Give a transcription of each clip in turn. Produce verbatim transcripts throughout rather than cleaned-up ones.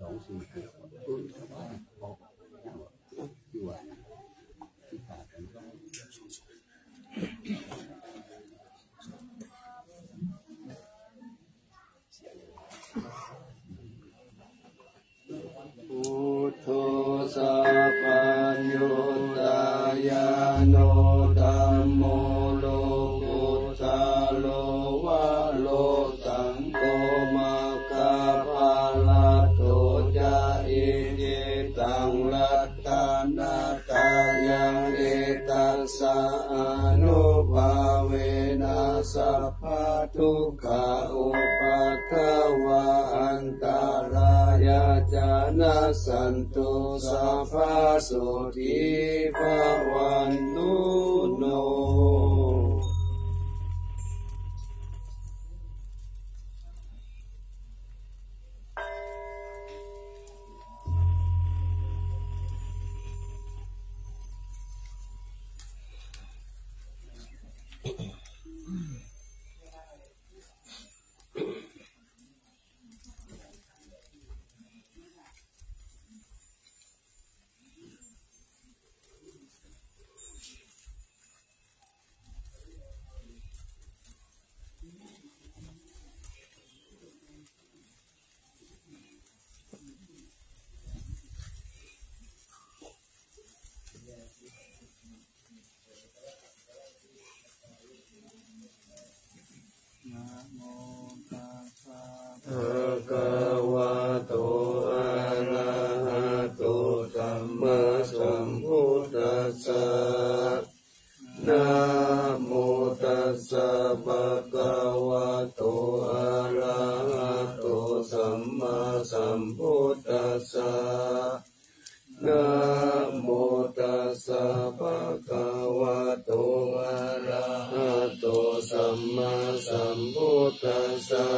สองสี่หก ที่ว่าที่ขาดกัน Buddho sabbaññutañāṇo, dhammo lokuttaro varo, saṅgho maggaphalaṭṭho ca, icchitaṃ ratanattayaṃ, etassa ānubhāvena sabbadukkhā upaddavā antarāyā ca nassantu, sabbasotthī bhavantu no. นะโมตัสสะ ภะคะวะโต อะระหะโต สัมมาสัมพุทธัสสะ นะโมตัสสะ ภะคะวะโต อะระหะโต สัมมาสัมพุทธัสสะ นะโมตัสสะ ภะคะวะโต อะระหะโต สัมมาสัมพุทธัสสะ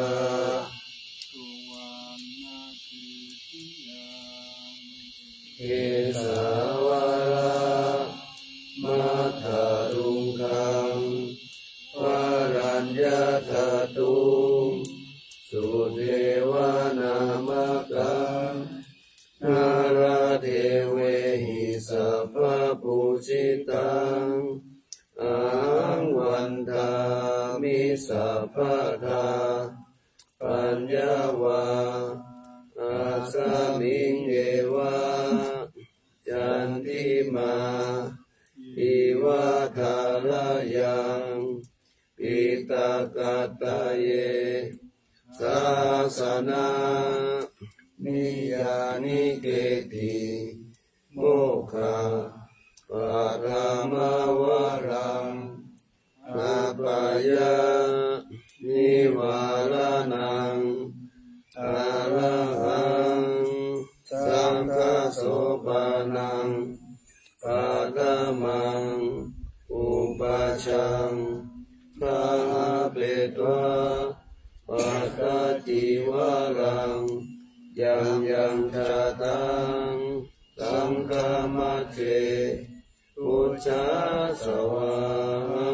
สุวัณณคีติยา เกสาวะละมัทธลุงคัง วะรัญญะทะตุง สุเทวะนามะกัง นารเทเวหิ สัพพะปูจิตัง อะหัง วันทามิ สัพพะทา ปัญญาวา อัสสะมิง เอวะ จันติมา อิวะ ทาระยัง ปิตะกะตะเย สาสะนะ นิยานิเกติ โมกขะ ปะทะมะวะรัง อัปปะยะ นิวาระณัง อะระหัง สังฆะโสปะนัง ปะทะมัง อุปัชฌัง กะหะเปตวา ปะทะจีวะรัง ยังยังจะตัง สังฆะมัจเจ พุทธาสวาหา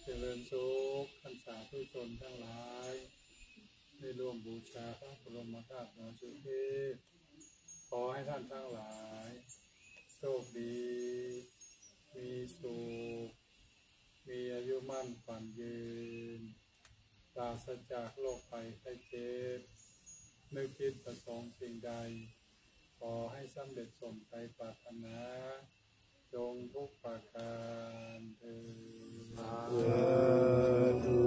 เจริญสุข ท่านสาธุชนทั้งหลาย ได้ร่วมบูชาพระบรมธาตุดอยสุเทพ ขอให้ท่านทั้งหลาย โชคดี มีสุข มีอายุมั่นขวัญยืน ปราศจากโรคภัยไข้เจ็บ นึกคิดประสงค์สิ่งใด ขอให้สำเร็จสมใจปรารถนา จงทุกประการเทอญ สาธุ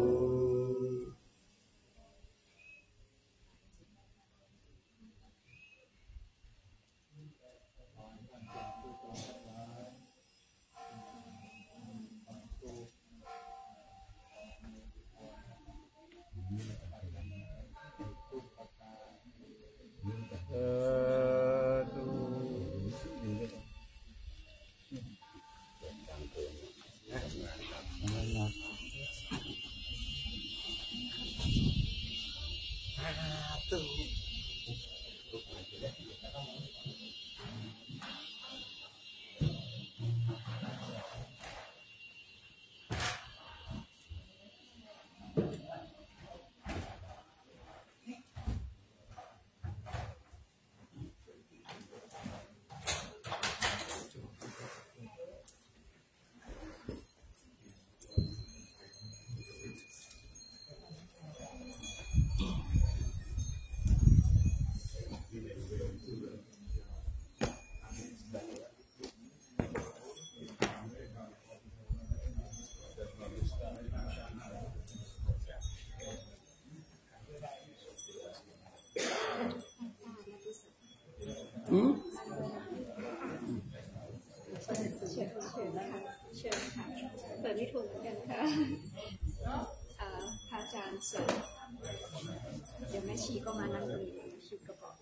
อืมเชิญเชิญนะคะเชิญค่ะเปิดไม่ถูกเหมือนกันค่ะอ่าพระอาจารย์เชิญเดี๋ยวแม่ชีก็มานั่งตรงนี้แม่ชีก็บอก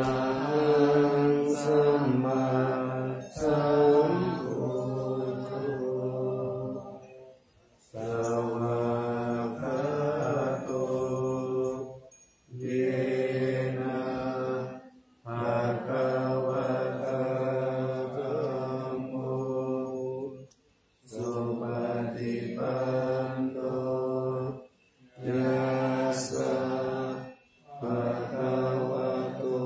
Arahaṃ sammāsambuddho svākkhāto yena bhagavatā dhammo supaṭipanno yassa bhagavato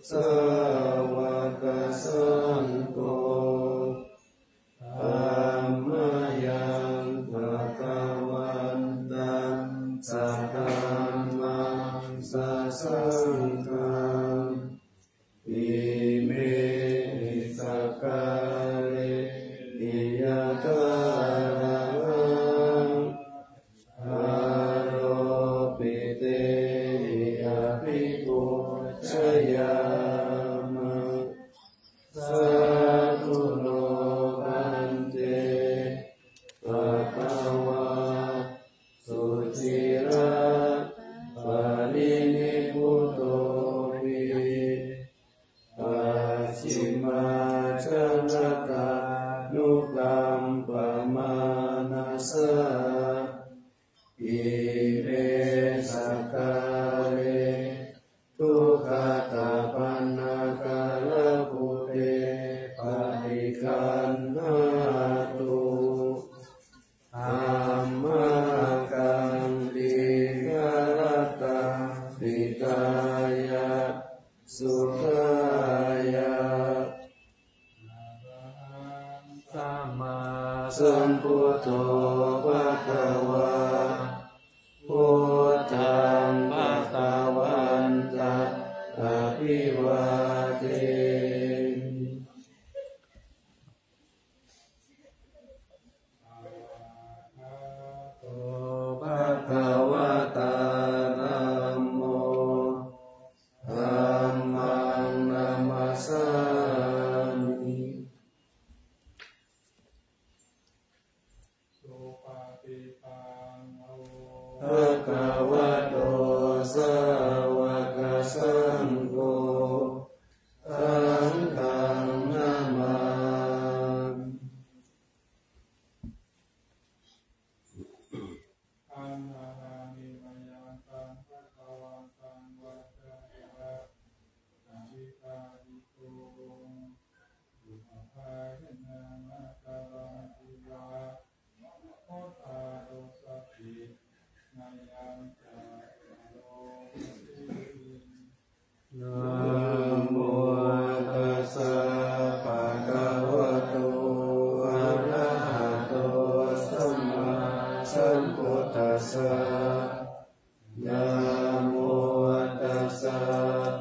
sāvakasaṅgho tammayaṃ bhagavantaṃ sadhammaṃ sasaṅghaṃ imehi sakkārehi yathārahaṃ āropitehi abhipūjayāma. Sādhu no bhante bhagavā suciraparinibbutopi pacchimājanatānukampamānasā ime sakkāre duggatapaṇṇākārabhūte paṭiggaṇhātu. Amhākaṃ dīgharattaṃ hitāya sukhāya. Arahaṃ sammāsambuddho bhagavā, buddhaṃ bhagavantaṃ abhivādemi. Svākkhāto bhagavatā dhammo, dhammaṃ namassāmi. Supaṭipanno bhagavato sāvakasaṅgho,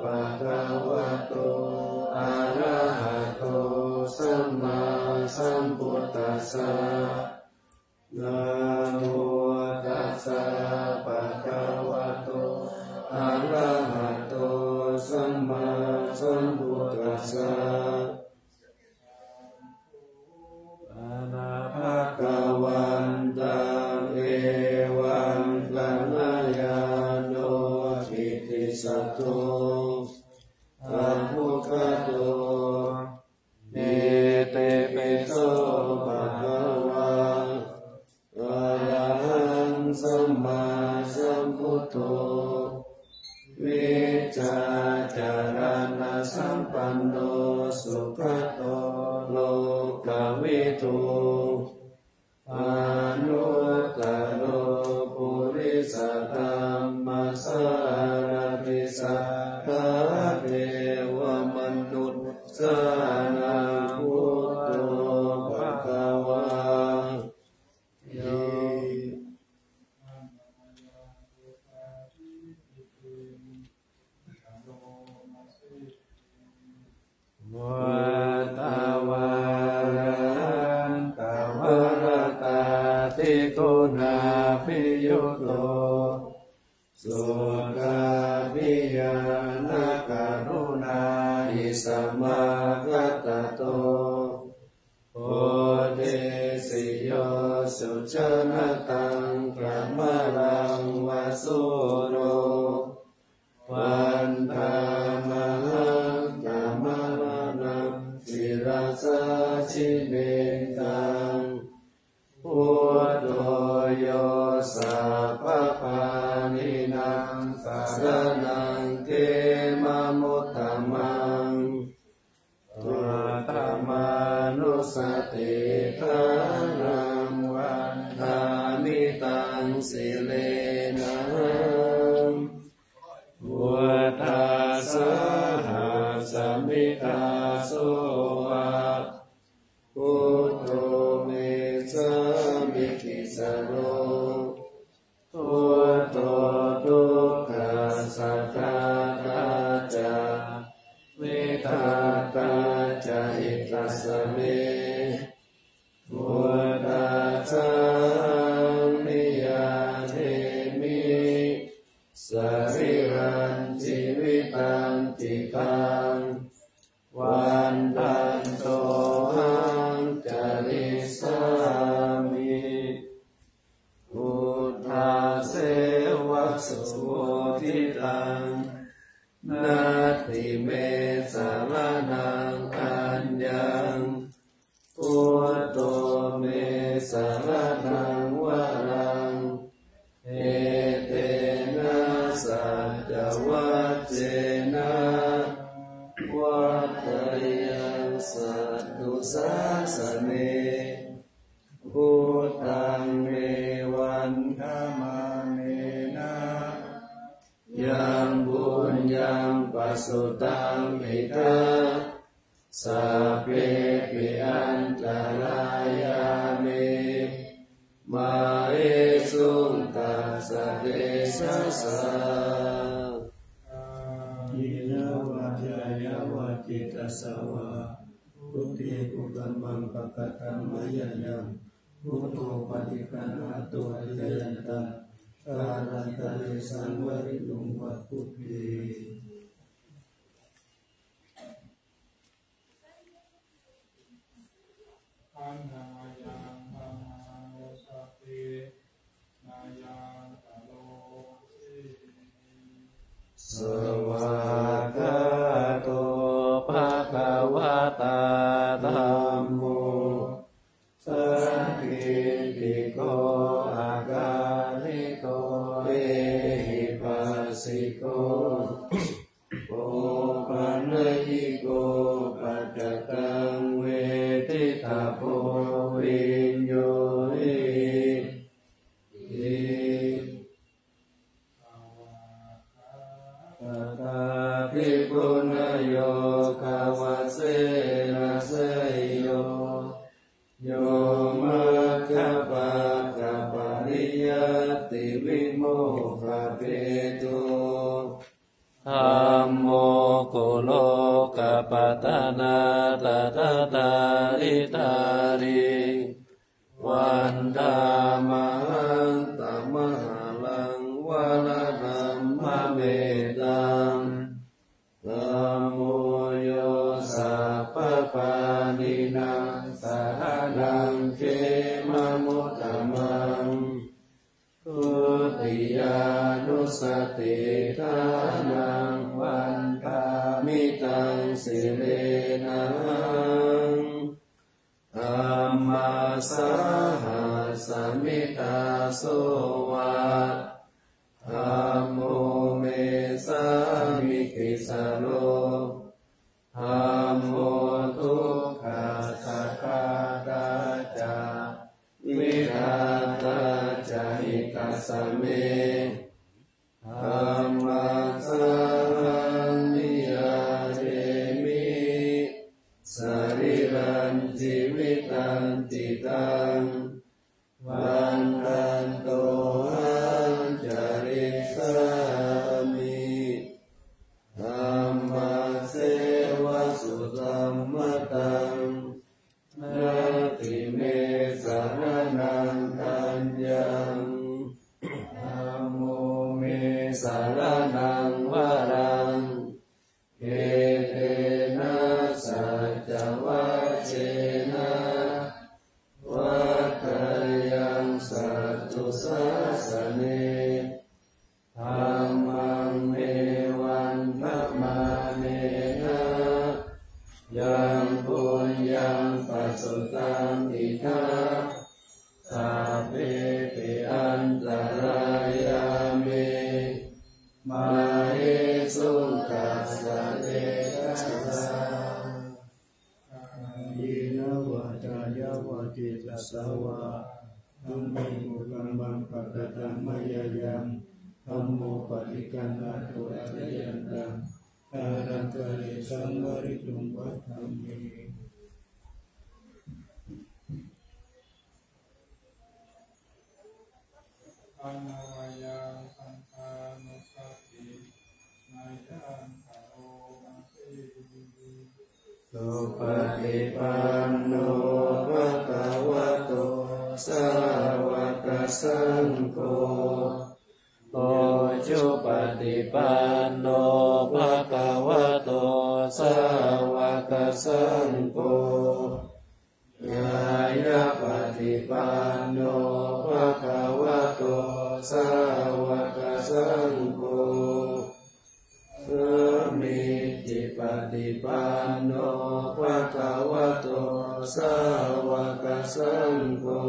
bhagavato arahato sammāsambuddhassa. Namo tassa bhagavato arahato sammāsambuddhassa. Bhagavantaṃ evaṃ kalyāṇo kittisaddo abbhuggato. Itipi so bhagavā arahaṃ sammāsambuddho vijjācaraṇasampanno sugato lokavidū anuttaro purisadammasārathi satthā devamanussānaṃ buddho bhagavāti. Uddhavārahaṃ dvārattādiguṇābhiyutto suddhābhiñāṇakaruṇāhi samāgatatto bodhesi yo sujanataṃ kamalaṃva sūro vandāmahaṃ tamaraṇaṃ sirasā jinendaṃ. Buddho yo sabbapāṇīnaṃ saraṇaṃ khemamuttamaṃ. Uttamanussatiṭṭhānaṃ vandāmi taṃ sirenahaṃ. Buddhassāhasmi dāso va buddho me sāmikissaro. Buddho dukkhassa ghātā ca vidhātā ca hitassa me. Buddhassāhaṃ niyyādemi sarīrañjīvitañcidaṃ. Vandantohaṃ carissāmi buddhasseva suhuṭṭhitaṃ. Natthi me saraṇaṃ aññaṃ, buddho me saraṇaṃ varaṃ. Etena saccavajjena vaḍḍheyyaṃ satthu sāsane. Buddhaṃ me vandamānena yaṃ puññaṃ pasutaṃ idha, sabbepi antarāyā me māhesuṃ tassa tejasā. Kāyena vācāya va cetasā vā, buddhe kukammaṃ pakataṃ mayā yaṃ, buddho paṭiggaṇhatu accayantaṃ, kālantare saṃvarituṃ va buddhe. Handa mayaṃ dhammānussatinayaṃ karomi. Svākkhāto bhagavatā dhammo, sandiṭṭhiko akāliko ehipassiko, opanayiko paccattaṃ veditabbo viññūhīti. Svākkhāto bhikkhūnayo kavacena seyyo, yo maggapākapariyattivimokkhabhedo, dhammavaraṃ lokapātanā tadadhāriddhārī. Vandāmahaṃ tamaharaṃ varadhammametaṃ. Dhammo yo sabbapāṇīnaṃ saraṇaṃ khemamuttamaṃ. Dutiyānussatiṭṭhānaṃ vandāmi taṃ sirenahaṃ. Dhammassāhasmi dāso va, dhammo me sāmikissaro. Dhammo dukkhassa ghātā ca, vidhātā ca hitassa me. Dhammassāhaṃ niyādemi sarīrañjīvitañcidaṃ. Vandantohaṃ carissāmi dhammasseva sudhammataṃ. Natthi me saraṇaṃ aññaṃ, dhammo me saraṇaṃ varaṃ. Etena saccavajjena vaḍḍheyyaṃ satthu sāsane. Dhammaṃ me vandamānena yaṃ puññaṃ pasutaṃ idha, sabbepi antarāyā me māhesuṃ tassa tejasā. Kāyena vācāya va cetasā vā, dhamme kukammaṃ pakataṃ mayā yaṃ, dhammo paṭiggaṇhatu accayantaṃ, kālantare saṃvarituṃ va dhamme. Anavayyaṃ saṅghānussatinayaṃ karomati. Supaṭipanno bhagavato sāvakasaṅgho, ujupaṭipanno bhagavato sāvakasaṅgho, ñāyapaṭipanno bhagavato sāvakasaṅgho, sāmīcipaṭipanno bhagavato sāvakasaṅgho,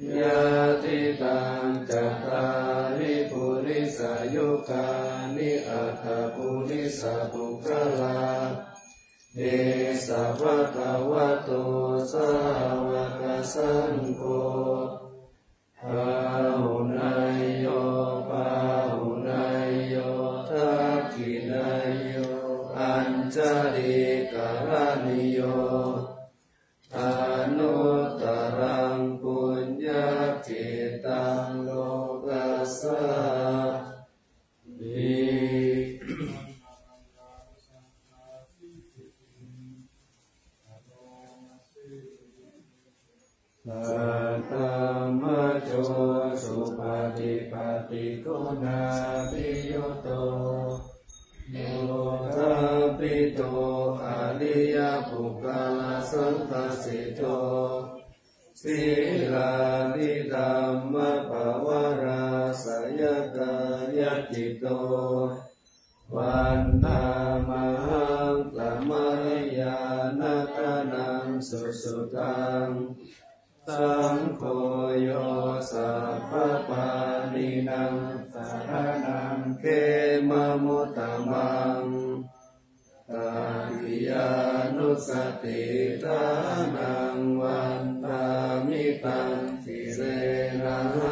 yadidaṃ cattāri purisayugāni aṭṭha purisapuggalā, esa bhagavato sāvakasaṅgho, āhuneyyo pāhuneyyo dakkhiṇeyyo añjalikaraṇīyo, anuttaraṃ puññakkhettaṃ lokassāti. Saddhammajo supaṭipattiguṇābhiyutto, yoṭṭhābbidho ariyapuggalasaṅghaseṭṭho, sīlādidhammapavarāsayakāyacitto, vandāmahaṃ tamariyāna gaṇaṃ susuddhaṃ. Saṅgho yo sabbapāṇīnaṃ saraṇaṃ khemamuttamaṃ, tatiyānussatiṭṭhānaṃ vandāmi taṃ sirenahaṃ.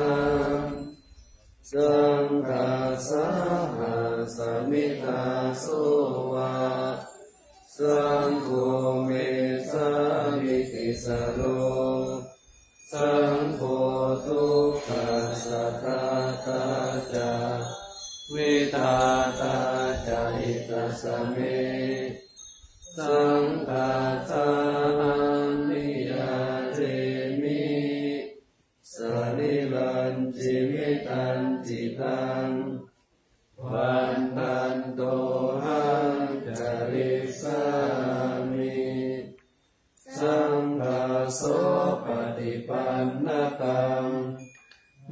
Saṅghassāhasmi dāso va, saṅgho me sāmikissaro. Saṅgho dukkhassa ghātā ca, vidhātā ca Tasmā saṅghassa anuññātemi sarīrañjīvitañcidaṃ vandantohaṃ carissāmi. Saṅghassopaṭipannataṃ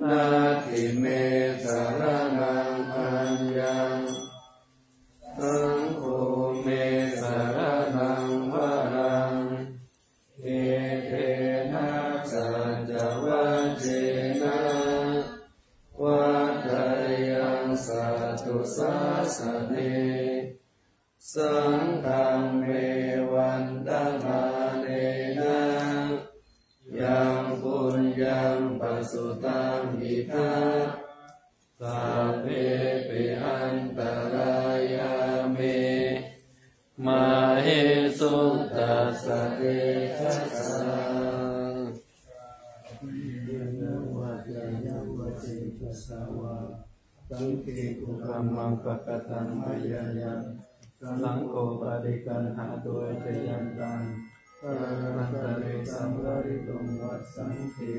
natthi me saraṇaṃ aññaṃ. Saṅgho me saraṇaṃ varaṃ. Etena saccavajjena vaḍḍheyyaṃ satthu sāsane. Saṅghaṃ me vandamānena yaṃ puññaṃ pasutaṃ idha, sabbepi antarāyā me māhesuṃ tassa tejasā. Kāyena vācāya va cetasā vā, saṅghe kukammaṃ pakataṃ mayā yaṃ, saṅgho paṭiggaṇhatu accayantaṃ, kālantare saṃvarituṃ va saṅghe.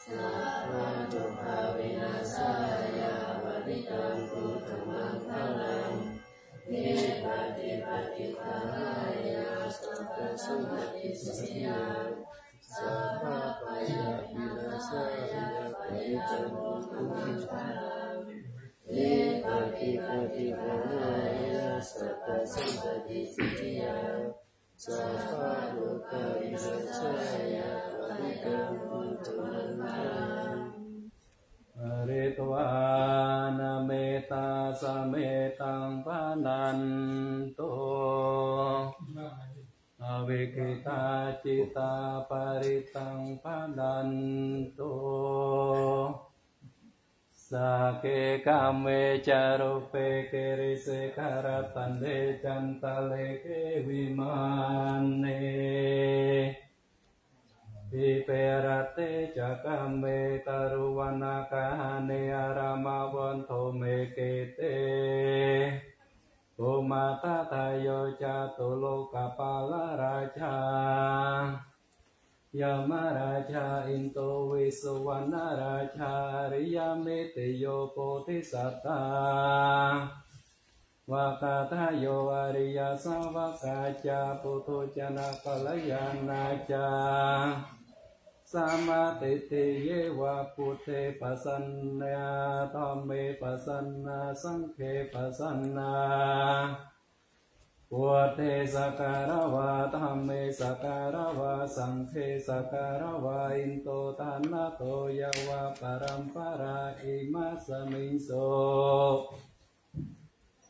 Sabbadukkhāvinasāya parittaṃ brūtha maṅgalaṃ. Vipattipaṭibāhāya sabbasampattisiddhiyā, sabbabhayavināsāya parittaṃ brūtha maṅgalaṃ. Vipattipaṭibāhāya sabbasampattisiddhiyā, sabbadukkhāvinasāya parittaṃ brūtha maṅgalaṃ. Pharitvāna mettassa mettaṃ bhaṇantu, avikkhittacittā parittaṃ bhaṇantu. Sagge kāme ca rūpe girisikharataṭe cantalikkhe vimāne, dīpe raṭṭhe ca gāme taruvanagahane arāmavane khette, bhummā tadayo catulokapālā rājā, yamarājā indo visuvaṇṇarājā ariyametteyyo bodhisatthā, vaggatayo ariyasāvakā ca puthujjanakalyāṇā ca, sammādiṭṭhī yeva buddhe pasannā dhamme pasannā saṅghe pasannā, buddhe sagāravā dhamme sagāravā saṅghe sagāravā indo ṭhānato yāva paramparā imāsmiṃ so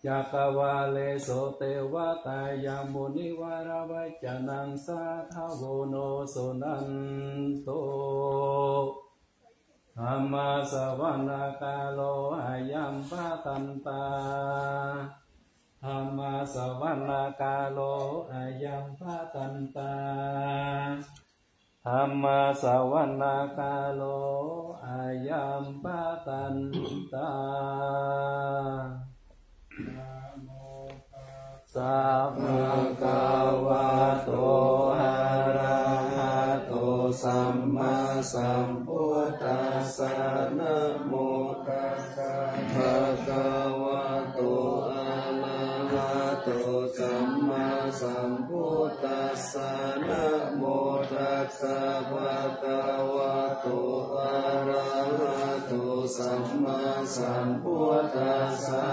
cakkavāḷesu devatā yaṃ munivaravacanaṃ sādhavo no suṇantu. Dhammassavanakālo ayambhadantā. Dhammassavanakālo ayambhadantā. Dhammassavanakālo ayambhadantā. Namo tassa bhagavato arahato sammāsambuddhassa. Namo tassa bhagavato arahato sammāsambuddhassa. Namo tassa bhagavato arahato sammāsambuddhassa.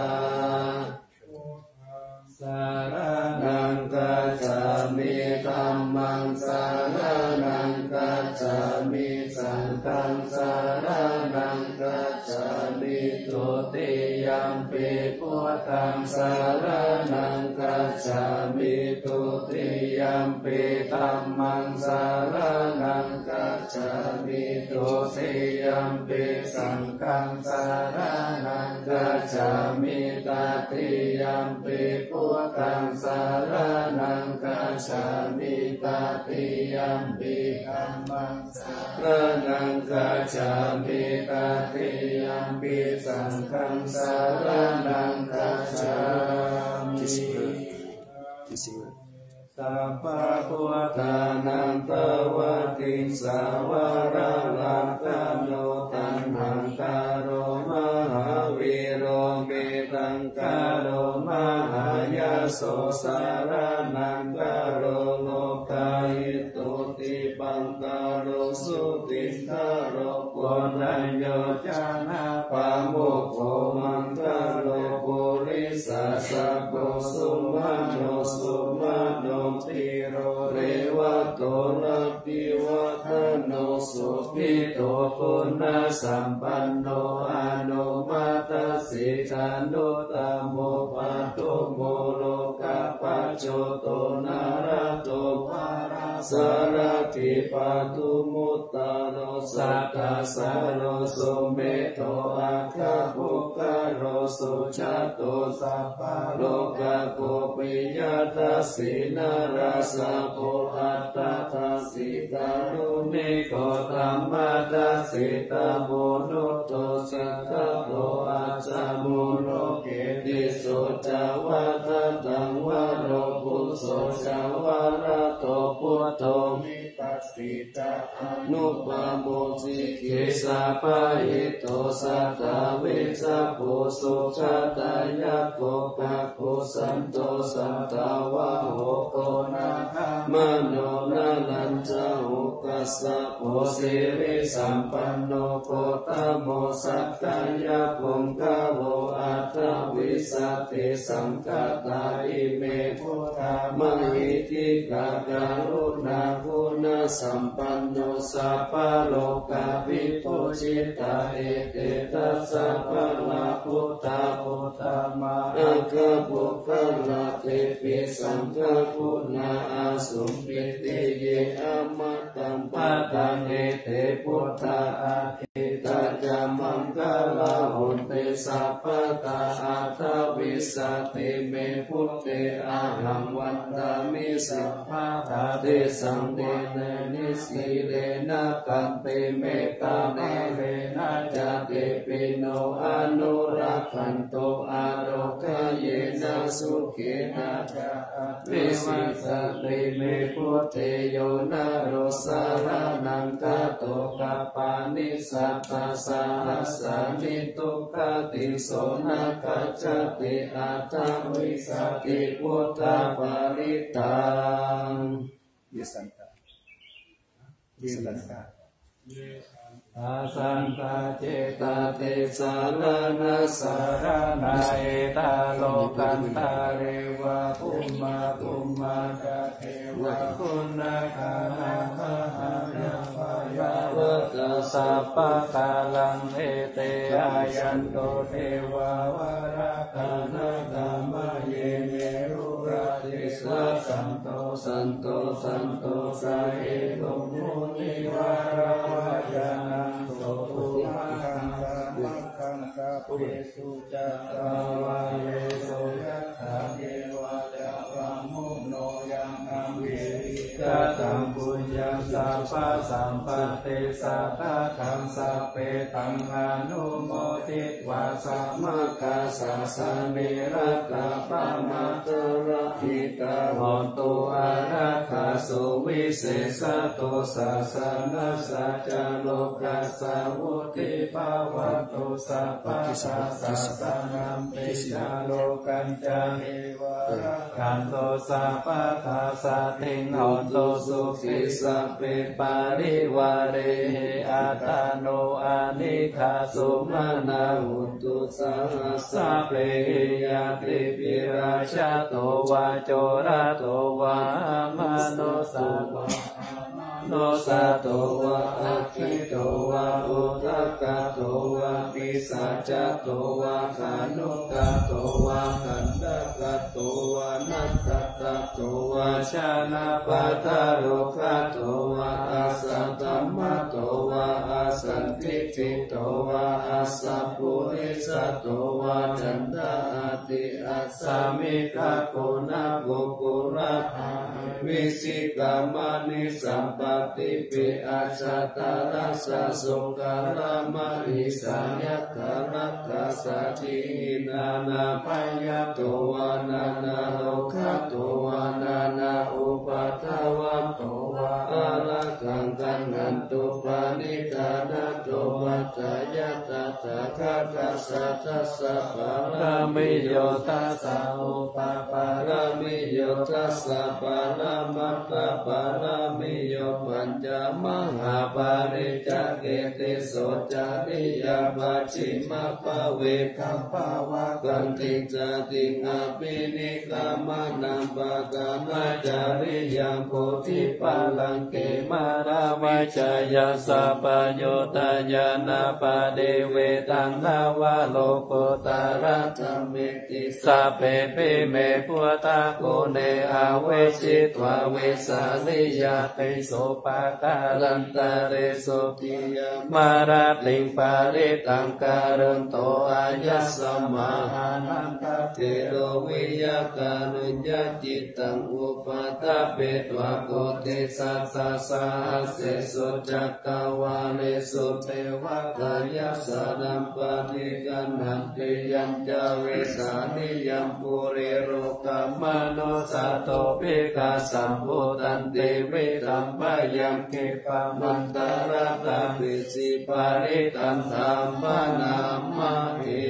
Saraṇaṃ gacchāmi. Dhammaṃ saraṇaṃ gacchāmi. Saṅghaṃ saraṇaṃ gacchāmi. Dutiyampi buddhaṃ saraṇaṃ gacchāmi. Dutiyampi dhammaṃ saraṇaṃ gacchāmi. Dutiyampi saṅghaṃ saraṇaṃ gacchāmi. Tatiyampi buddhaṃ saraṇaṃ gacchāmi. Tatiyampi dhammaṃ saraṇaṃ gacchāmi. Tatiyampi saṅghaṃ saraṇaṃ gacchāmi. Sabbabuddhānaṃ pavattissāvaraṃ, taṇhaṅkaro mahāvīro, metthaṅkaro mahāyaso, saraṇaṅkaro lokahito, dīpaṅkaro jutindharo, koṇḍañño janapāmokkho, maṅgalo purisāsabho, sumano sumano dhīro, revato rativaḍḍhano, sobhito guṇasampanno, anomadassitanuttamo, padumo lokapajjoto, nārado varasārathī, padumuttaro sattasāro, sumedho aggapuggalā, sujāto sabbalokaggo, piyadassī narāsabho, atthadassī kāruṇiko, dhammadassi tamonudo, siddhattho ācamo loke, tisso ca vadataṃ varo, phusso ca varado buddho, hitassi ca anupamo, sikhī sabbahito, satthā vessabhū, sugadayako, kakusandho satthavāho, koṇāgamano nālāñjaho, kassapo sirisampanno, gotamo sakyapuṅgavo, aṭṭhavīsati saṅkhātā, ime buddhā mahiddhikā, karuṇāguṇasampanno, sabbalokavibhūjitā, ete dasa balābuddhā, uttama aggapuggalā, tepi saṅghaguṇā asuṃ, pite ye amataṃ padaṃ, ete buddhā atītā ca maṅgalā honti sabbadā, aṭṭhavīsatime buddhe ahaṃ vandāmi sabbadā, tesaṃ paṇidhī sīlena khantimettābalena ca, tepi no anurakkhantu ārogayena sukhena ca, aṭṭhavīsatime buddhe yo naro saraṇaṃ gato, kappāni sattasahassāni, duggatiṃ so na gacchati, aṭṭhavīsati buddhaparittaṃ. Ye santācetā, ye santācetā, te saraṇaṃ saraṇā, etha lokantare va, bhummā bhummā ca deva, guṇagaṇā mahānāmā, yāvatā sabbakālaṃ, ete āyantu devā varakkhanatā, ma ye meru rājesa, santo santo santo ca, ketuṃ munivaravacanaṃ, sādhukaṃ samikaṃ, sabbe su ca devānaṃ, yathā devā ca brahmuno, yaṃ amhe kataṃ puññaṃ, sabbasampattisiddhiyā, sabbe taṃ anumoditvā, samaggā sāsane ratā, pamādarahitā hontu, ārākkhā suvisesātu, sāsanassa ca lokassa vuḍḍhī bhavantu sabbadā, sāsanampi ca lokañca devā rakkhantu sabbadā, saddhiṃ hontu sukhī sabbe parivārehi, attāno anīghā sumanā hontu saha sabbehi ñātibhi, rājato vā corato vā amanussā vā, amanussāto vā aggito vā udakato vā pisācato vā khāṇukato vā kaṇṭakato vā nakkhattato vā janapadarogato vā asaddhammato vā asandiṭṭhito sito vā asappurisato vā caṇḍahatthi assamigago nappuggalā avikkhikamāni sampattipi ajjhattarassa sukkaramahiṃsā yakkharakkhasādīhi nānābhayato vā nānārogato vā nānāupaddavato vā ārakkhaṃ gaṇhantu paṇidhānato. Atthāya tathāgatassa dasa pāramiyo dasa upapāramiyo dasa paramattha pāramiyo pañca mahāpariccāge tisso cariyā pacchimabbhave gabbhāvakkantiṃ jātiṃ abhini kkhamanaṃ paṭhañcariyaṃ bodhipallaṅke māravijayaṃ sabbaññutañāṇappaṭivitaṃ navalokuttaradhammeti sabbepime buddhaguṇe āvajjitvā vesāliyā tīsu pākārantaresu tiyāmarattiṃ parittaṃ karonto āyasmā ānandatthero viya kāruññacittaṃ upaṭṭhapetvā koṭisatasahassesu cakkavāḷesu devatā yassāṇaṃ paṭiggaṇhanti yañca vesāliyaṃ pure rogāmanussadubbhikkhasambhu tantividhaṃ bhayaṃ khippamantaradhāpesi parittaṃ taṃ bhaṇāma he.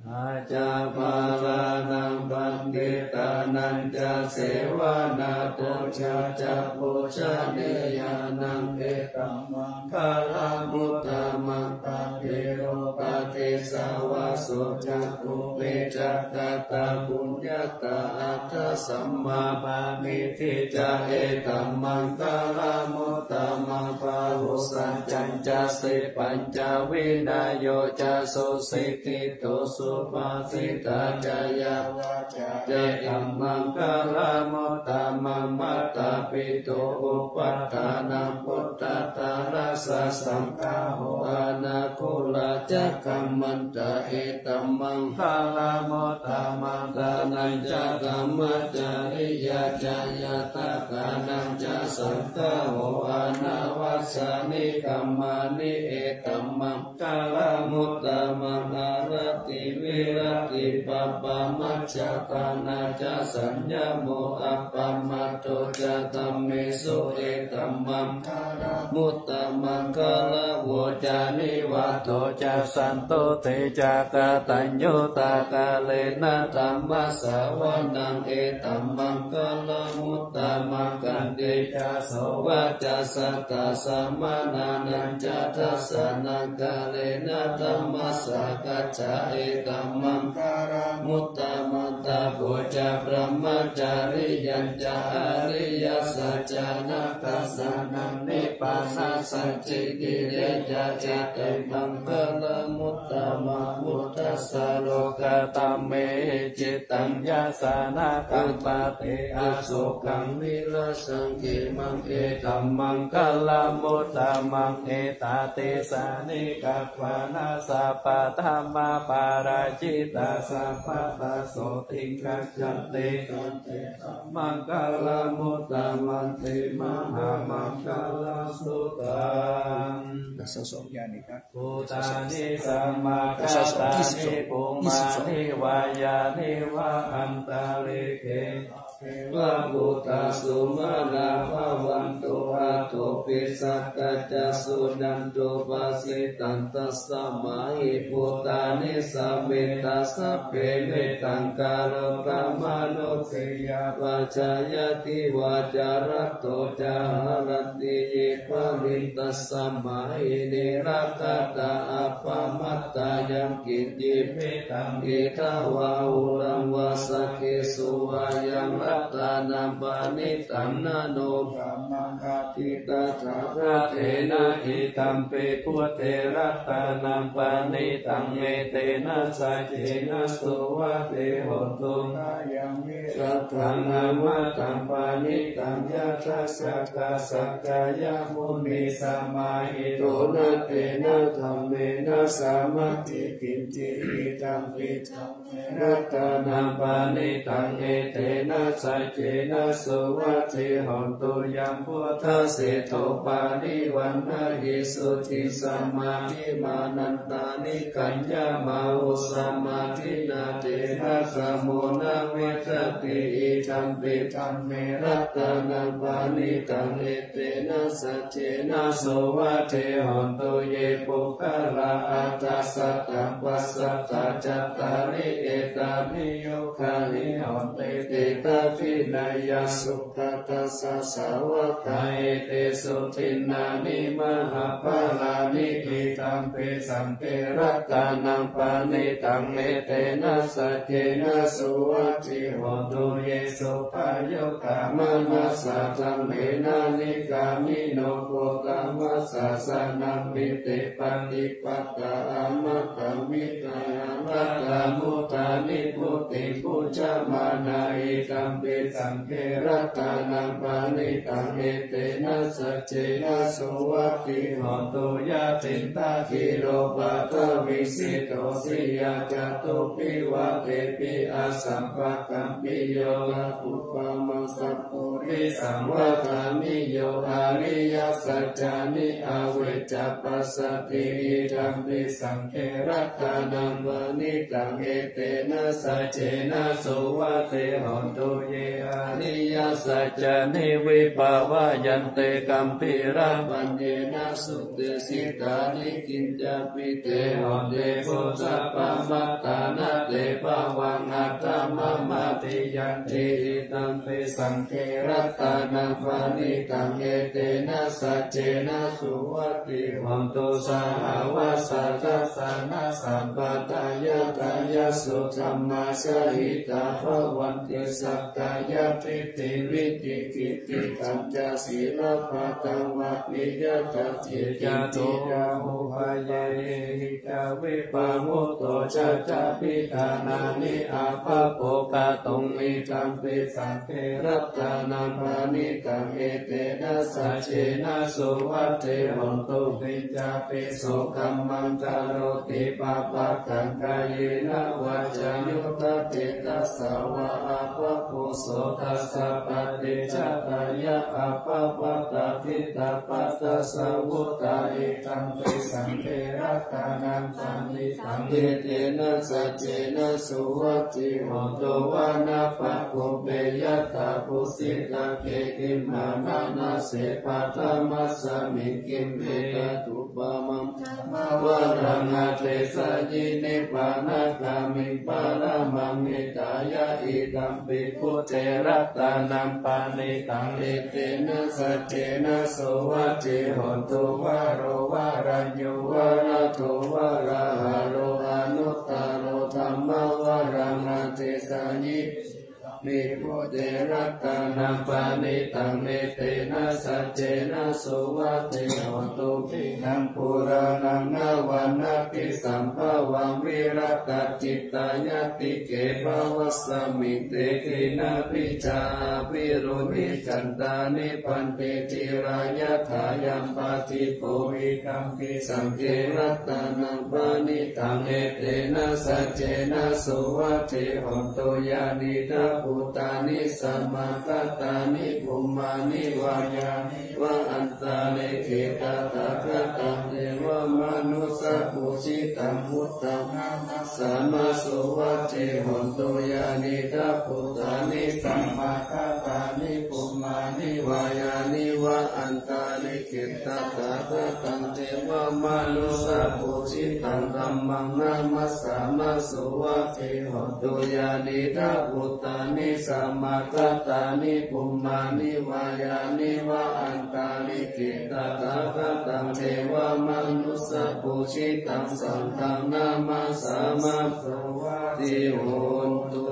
Ajja bālānaṃ paṇḍitānañca sevanā pūjā ca pūjanīyānaṃ etammaṅgalamuttamaṃ. Paṭirūpadesavāso ca pubbe ca katapuññatā attasammāpaṇidhi ca etammaṅgalamuttamaṃ. Bāhusaccañca sippañca vinayo ca susikkhito subhāsitā ca yā vā ca etammaṅgalamuttamaṃ. Mātāpituupaṭṭhānaṃ puttadārassa saṅgaho anākulā ca kammantā etammaṅgalamuttamaṃ. Dānañca dhammacariyā ca ñātakānañca saṅgaho anavajjāni kammāni etammaṅ galamuttamaṃ. Āratī viratī pāpā majjapānā ca saññamo appamādo ca dhammesu etammaṅgalamuttamaṃ. Gāravo ca nivāto ca santuṭṭhī ca kataññutā kālena dhammassavanaṃ etammaṅgalamuttamaṃ. Khantī ca sovacassatā samaṇānañca dassanaṃ kālena dhammasākacchā etammaṅgalamuttamaṃ. Tapo ca brahmacariyañca ariyasaccāna dassanaṃ nibbānasacchikiriyā ca etammaṅgalamuttamaṃ. Phuṭṭhassa lokadhammehi cittaṃ yassa na kampati asokaṃ virajaṃ khemaṃ etammaṅgalamuttamaṃ. Etādisāni katvāna sabbatthamaparājitā sabbattha sotthiṃ gacchanti tanti maṅgalamuttamanti. Mahāmaṅgalasuttaṃ. Bhūtāni samāgatāni bhummāni vā yāni va antalikkhe va bhūtā sumanā bhavantu athopi sakkacca suṇantu bhāsitaṃ. Tasmā hi bhūtāni sametaṃ sabbe mettaṃ karotha mānusiyā vā ca ñātiyā vā ca ñattā ca haranti ye baliṃ. Tasmā hi ne rakkhatha appamattā yaṃ kiñci mettaṃ idha vā huraṃ vā saggesu vā yaṃ ratanaṃ paṇītaṃ na no pamādatīti Tathāgatena idampi buddhe ratanaṃ paṇītaṃ etena saccena suvatthi hotu. Ayaṃ me sutaṃ amataṃ paṇītaṃ yadajjhagā sakyamunī samāhito na tena dhammena samatthi kiñci idampi ratanaṃ paṇītaṃ etena saccena suvatthi hotu. Yaṃ buddhaseṭṭho parivaṇṇayī suciṃ samādhimānantarikaññamāhu samādhinā tena samo na vijjati idampi dhamme ratanaṃ paṇītaṃ etena saccena suvatthi hotu. Ye puggalā aṭṭha sataṃ pasatthā cattāri etāni yugāni honti te dakkhiṇeyyā sugatassa sāvakā etesu dinnāni mahapphalāni idampi saṅghe ratanaṃ paṇītaṃ etena saccena suvatthi hotu. Ye suppayuttā manasā daḷhena nikkāmino gotamasāsanamhi te pattipattā amataṃ vigayha laddhā mudhā nibbutiṃ bhuñjamānā idampi saṅghe ratanaṃ paṇītaṃ etena saccena suvatthi hotu. Yathindakhīlo paṭhaviṃ sito siyā catubbhi vātebhi asampakampiyo tadupamaṃ sappurisaṃ vadāmi yo ariyasaccāni avecca passati idampi saṅghe ratanaṃ paṇītaṃ etena saccena suvatthi hotu. Ye ariyasaccāni vibhāvayanti gambhīrapaññena sudesitāni kiñcāpi te honti bhusappamattā na te bhavaṃ aṭṭhamamādiyanti idampi saṅghe ratanaṃ paṇītaṃ etena saccena suvatthi hotu. Sahāvassa dassanasampadāya tayassu dhammā jahitā bhavanti sakkāyadiṭṭhi vicikicchitañca sīlabbataṃ vāpi yadatthi citiyā upayayehi ca vippamutto ca cabhidhānāni abhabbo kātuṃ idampi saṅghe ratanaṃ paṇītaṃ etena saccena suvatthi hotu. Piñcāpi so kammaṃ karoti pāpakaṃ kāyena vācāyuda cetasā vā abhabbo so tassa paṭicchādāya abhabbatā diṭṭhapadassa vuttā idampi saṅghe ratanaṃ paṇītaṃ etena saccena suvatthi hotu. Vanappagumbe yathā phussitagge gimhānanāse paṭhamasmiṃ gimhe tadupamaṃ dhammavaraṃ adesayī nibbānagāmiṃ paramaṃ hitāya idampi buddhe ratanaṃ paṇītaṃ etena saccena suvatthi hotu. Varo varaññū varado varāharo anuttaro dhammavaraṃ adesayī idampi buddhe ratanaṃ paṇītaṃ etena saccena suvatthi hotu. Khīṇaṃ purāṇaṃ navaṃ natthi sambhavaṃ virattacittāyatike bhavasmiṃ te khīṇabījā avirūḷhichandā nibbanti dhīrā yathāyampadīpo idampi saṅghe ratanaṃ paṇītaṃ etena saccena suvatthi hotu. Yānīdha bhūtāni samāgatāni bhummāni vā yāni va antalikkhe tathāgataṃ devamanussapūjitaṃ buddhaṃ namassāma suvatthi hotu. Yānīdha bhūtāni samāgatāni bhummāni vā yāni va antalikkhe tathāgataṃ devamanussapūjitaṃ dhammaṃ namassāma suvatthi hotu. Yānīdha bhūtāni samāgatāni bhummāni vā yāni va antalikkhe tathāgataṃ devamanussapūjitaṃ saṅghaṃ namassāma suvatthi hotu.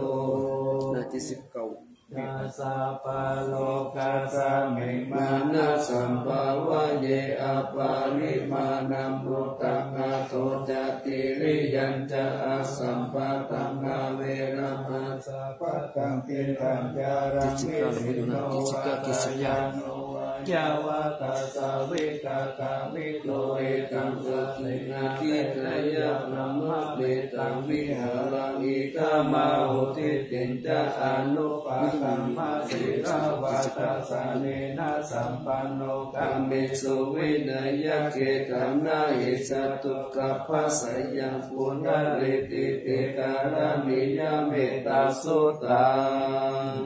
ໜ້າທີສິບເກົ້າ Yasapparokasmiṃ mānasambhāva ye aparimāṇaṃ uddakato ca tiriyañca asambādhaṃ averaṃ asapattaṃ tiṭṭhañcaraṃ nisinno vā sayāno vā yāvatassa vigatamiddho etaṃ satiṃ adhiṭṭheyya brahmametaṃ vihāraṃ idhamāhu. Diṭṭhiñca anupagamma sīlavā dassanena sampanno kāmesu vineyya gedhaṃ na hi jātu gabbhaseyyaṃ punaretīti karaṇīyam ettasuttaṃ.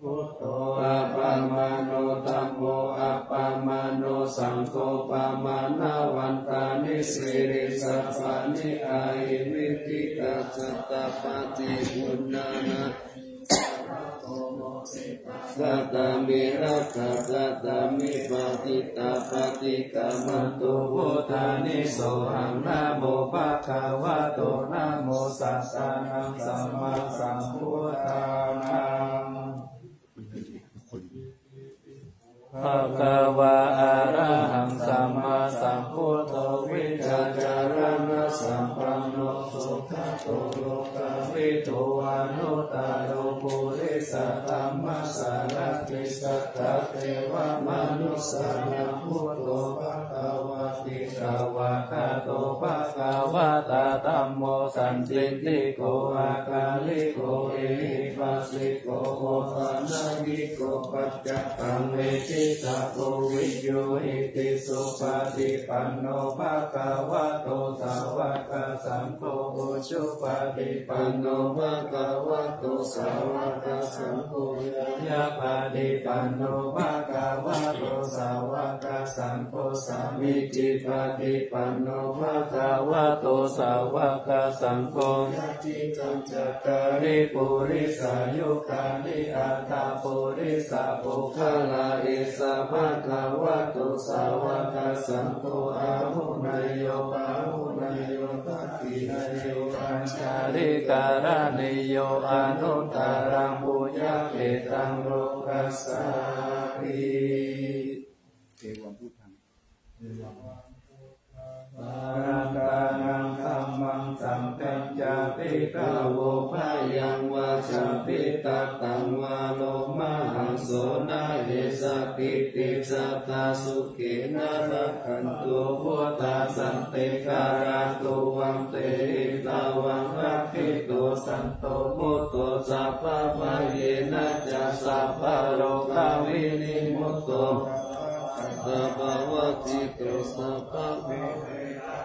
Buddho appamāṇo dhammo appamāṇo saṅgho pamāṇavantāni sirīsapāni ahi vicchikā satapadī uṇṇānābhī sarabso mukhī pacchasattāmi lakkhasattā nipātikā paṭikkamantu bhūtāni. Sohaṃ namo bhagavato namo sattannaṃ sammāsambuddhānaṃ. Bhagavā arahaṃ sammāsambuddho vijjācaraṇasampanno sugato lokavidū anuttaro purisadammasārathi satthā devamanussānaṃ buddho bhagavāti. Svākkhāto bhagavatā dhammo sandiṭṭhiko akāliko ehipassiko opanayiko paccattaṃ veditabbo viññūhīti. Supaṭipanno bhagavato sāvakasaṅgho, ujupaṭipanno bhagavato sāvakasaṅgho, ñāyapaṭipanno bhagavato sāvakasaṅgho, sāmīcipaṭipanno bhagavato sāvakasaṅgho, yadidaṃ cattāri purisayugāni aṭṭha purisapuggalā, esa bhagavato sāvakasaṅgho, āhuneyyo pāhuneyyo dakkhiṇeyyo añjalikaraṇīyo anuttaraṃ puññakkhettaṃ lokassāti. Evaṃ buddhaṃ. Bhagavantaṃ dhammaṃ saṅghañca bhikkhavo bhayaṃ vācābhidhataṃ vā lomahaṃso nahesatī. Te satthā sukhena rakkhantu buddhaṃ santikarā tuvaṃ. Te hi tāvaṃ rakkhito santo mutto sabbabhayena ca sabbarogavinimutto bhava. Taṃ pavanto sabbarogavinimutto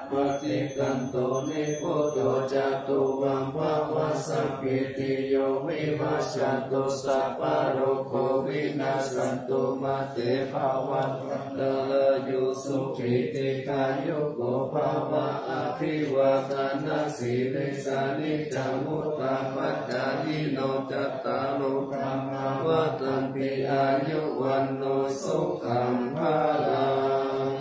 paṭikkanto nibbuto ca tuvaṃ bhava. Sabbītiyo vivajjantu sabbarogo vinassatu mā te bhavatvantarāyo sukhī dīghāyuko bhava. Abhivādanasīlissa niccaṃ vuḍḍhāpacāyino cattāro dhammā vaḍḍhanti āyu vaṇṇo sukhaṃ balaṃ.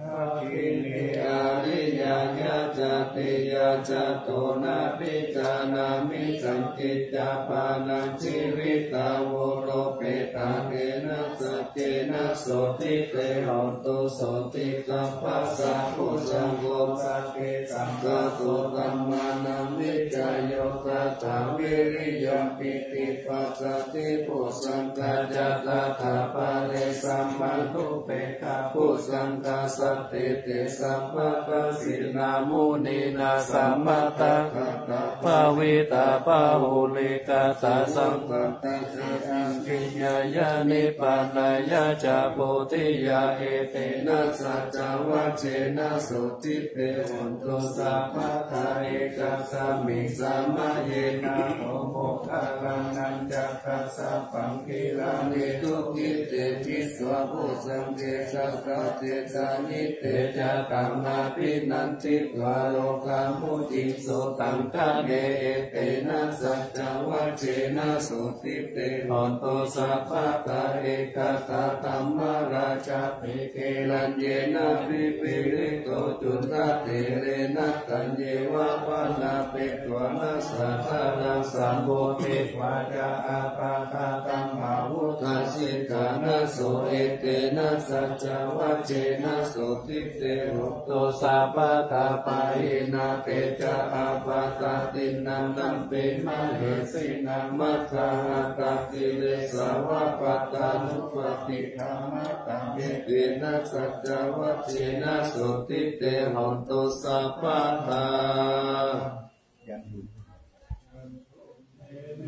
Dakkhiṇe ariyāya jātiyā jāto nābhijānāmi sañcicca pāṇaṃ jīvitā voropetā. Tena saccena sotthi te hotu sotthi gabbhassa bhujanggo sagge saṅkhāto dhammānaṃ vicayo tathā viriyampīti passaddhi bojjhaṅgā ca tathāpare samādhupekkhabojjhaṅgā sattete sabbadassinā muninā sammadakkhātā bhāvitā bahulīkatā saṅghatā ca abhiññāya nibbānāya ca bodhiyā. Etena saccavajjena sotthi te hotu sabbadā. Ekasmiṃ samaye nātho moggallānañca kassapaṃ gilāne dukkhite disvā bojjhaṅge satta Te sāyite ca taṃ abhinanditvā rogā mucciṃsu taṅkhaṇe. Etena saccavajjena sotthi te hotu sabbadā. Ekadā dhammarājāpi gelaññenābhipīḷito cundattherena taññeva bhaṇāpetvāna sādaraṃ sammoditvā ca ābādhā tamhā vuṭṭhāsi ṭhānaso. Etena saccavajjena sotthi te hotu sabbadā. Pahīnā te ca ābādhā tiṇṇannampi mahesinaṃ maggāhatakilesāva pattānuppattidhammataṃ. Etena saccavajjena sotthi te hotu sabbadā.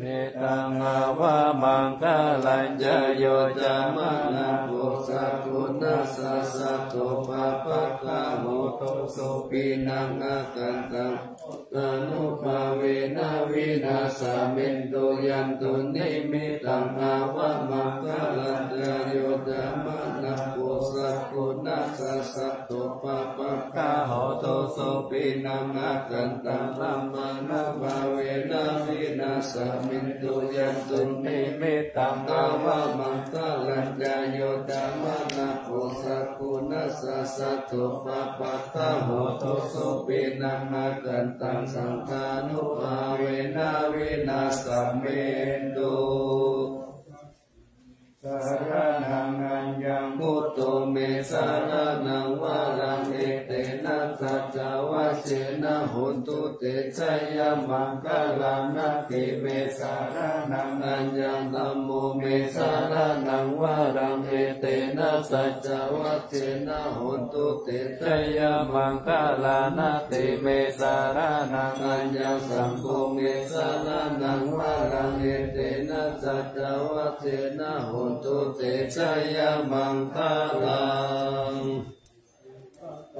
Mettaṃ avamaṅgalañca yo cāmanāpo sakuṇassa saddo pāpaggaho dussupinaṃ akantaṃ buddhānubhāvena vināsamentu. Yandunnimittaṃ avamaṅgalañca yo cāmanāpo sakuṇassa saddo pāpaggaho dussupinaṃ akantaṃ dhammānubhāvena vināsamentu. Yandunnimittaṃ avamaṅgalañca yo cāmanāpo sakuṇassa saddo pāpaggaho dussupinaṃ akantaṃ saṅghānubhāvena vināsamentu. Saraṇaṃ aññaṃ buddho me saraṇaṃ varaṃ. Etena saccavajjena hontu te jayamaṅgalāni. Natthi me saraṇaṃ aññaṃ dhammo me saraṇaṃ varaṃ. Etena saccavajjena hontu te jayamaṅgalāni. Natthi me saraṇaṃ aññaṃ saṅgho me saraṇaṃ varaṃ. Etena saccavajjena hontu te jayamaṅgalaṃ.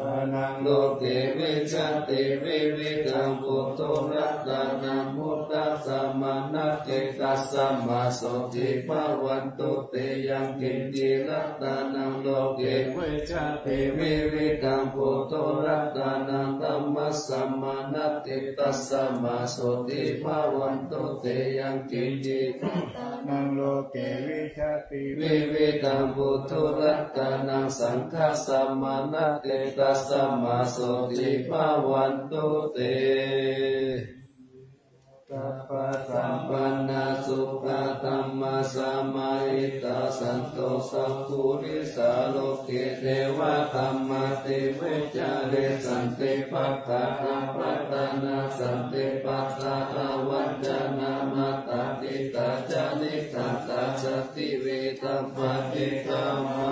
Satipaṭṭhānaṃ loke vijjati vividhaṃ puthu ratanaṃ buddhasamaṇāti, tasmā sotthī bhavantu te. Yaṅkiñci ratanaṃ loke vijjati vividhaṃ puthu ratanaṃ dhammasamaṇāti, tasmā sotthī bhavantu te. Yaṅkiñci ratanaṃ loke vijjati vividhaṃ puthu ratanaṃ saṅghasamaṇāti, tasmā sotthī bhavantu te. Sabbasambannā sukhā dhammasamāhitā, santo sappurisā loke devadhammāti vicaresanti. Paggaṇapattanā santi pattā avañcanā, mātā pitā ca nikkhantā jāti vedapaṭikkama.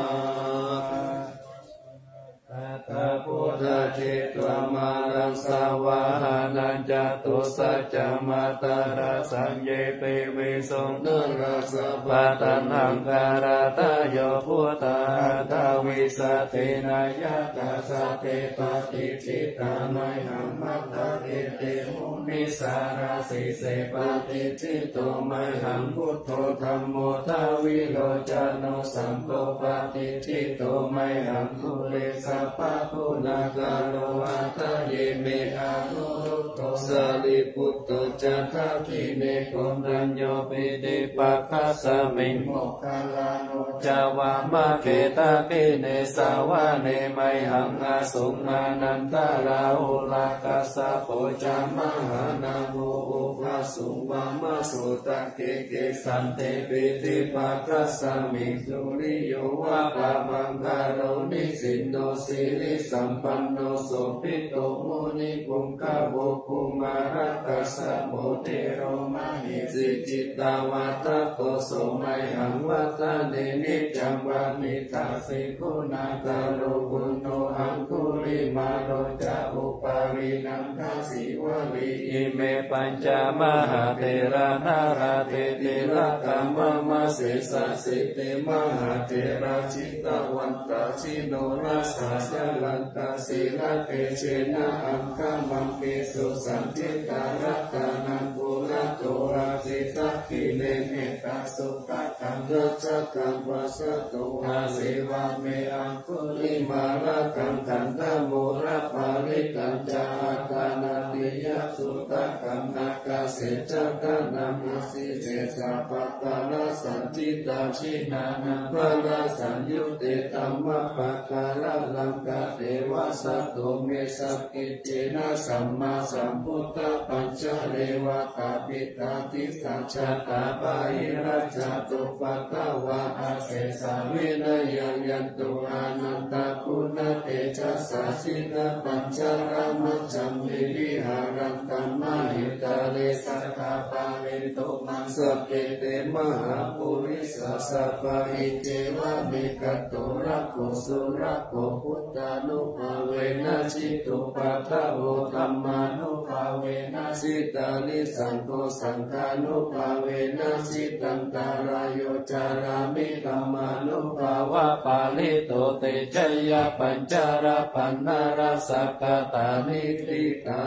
Tathāgatā buddho jitā māraṃ savāhanaṃ catusaccamātarasaṃ, ye piviṃsu narāsabhā taṇhaṅkarādayo buddhā aṭṭhavīsati nāyakā, sabbe patiṭṭhitā mayhaṃ matthake te munissarā. Sīse patiṭṭhito mayhaṃ buddho dhammo dvilocano, saṅgho patiṭṭhito mayhaṃ ure sabbaguṇākaro. Hadaye me anuruddho sārīputto ca dakkhiṇe, koṇḍañño piṭṭhibhāgasmiṃ moggallāno ca vāmake. Dakkhiṇe savane mayhaṃ āsuṃ ānandarāhulā, kassapo ca mahānāmo ubhāsuṃ vāmasotake. Kesante piṭṭhibhāgasmiṃ suriyo va pabhaṅkaro, nisinno sirisampanno sobhito munipuṅgavo. Kumārakassapo thero mahesī cittavādako, so mayhaṃ vadane niccaṃ paṇḍitāse guṇākaro. Puṇṇo aṅgulimālo ca upālī nandasīvalī, ime pañca mahātherā nalāṭe tilakā mama. Sesāsīti mahātherā jitavantā jinorasā, jalantā sīlatejena aṅgamaṅgesu saṇṭhitā. Ratanaṃ purato āsi dakkhiṇe mettasuttaka Kaṃ dhajaggaṃ pasato āsi vāme aṅgulimālakaṃ, khandhamoraparittañca āṭānāṭiyasuttakaṃ, ākāse chadanaṃ āsi sesā pākārasaṇṭhitā. Jinā nānāvarasaṃyutte tappākāralaṅkate, vasato me sakiccena sammāsambuddhapañjare. Vātapittādisañjātā bāhirajjhattupaddavā, asesā vinayaṃ yantu anantaguṇatejasā. Jinapañjaramajjhamhi viharantaṃ mahītale, sadā pālentu maṃ sabbe te mahāpurisāsabhā. Iccevamekato rakkho surakkho, buddhānubhāvena jitupaddavo, dhammānubhāvena jitārisaṅgho, saṅghānubhāvena jitantarāyo, carāmi dhammānubhāvapālito. Te jayapañjarapaṇṇarasakkatā niṭṭhitā.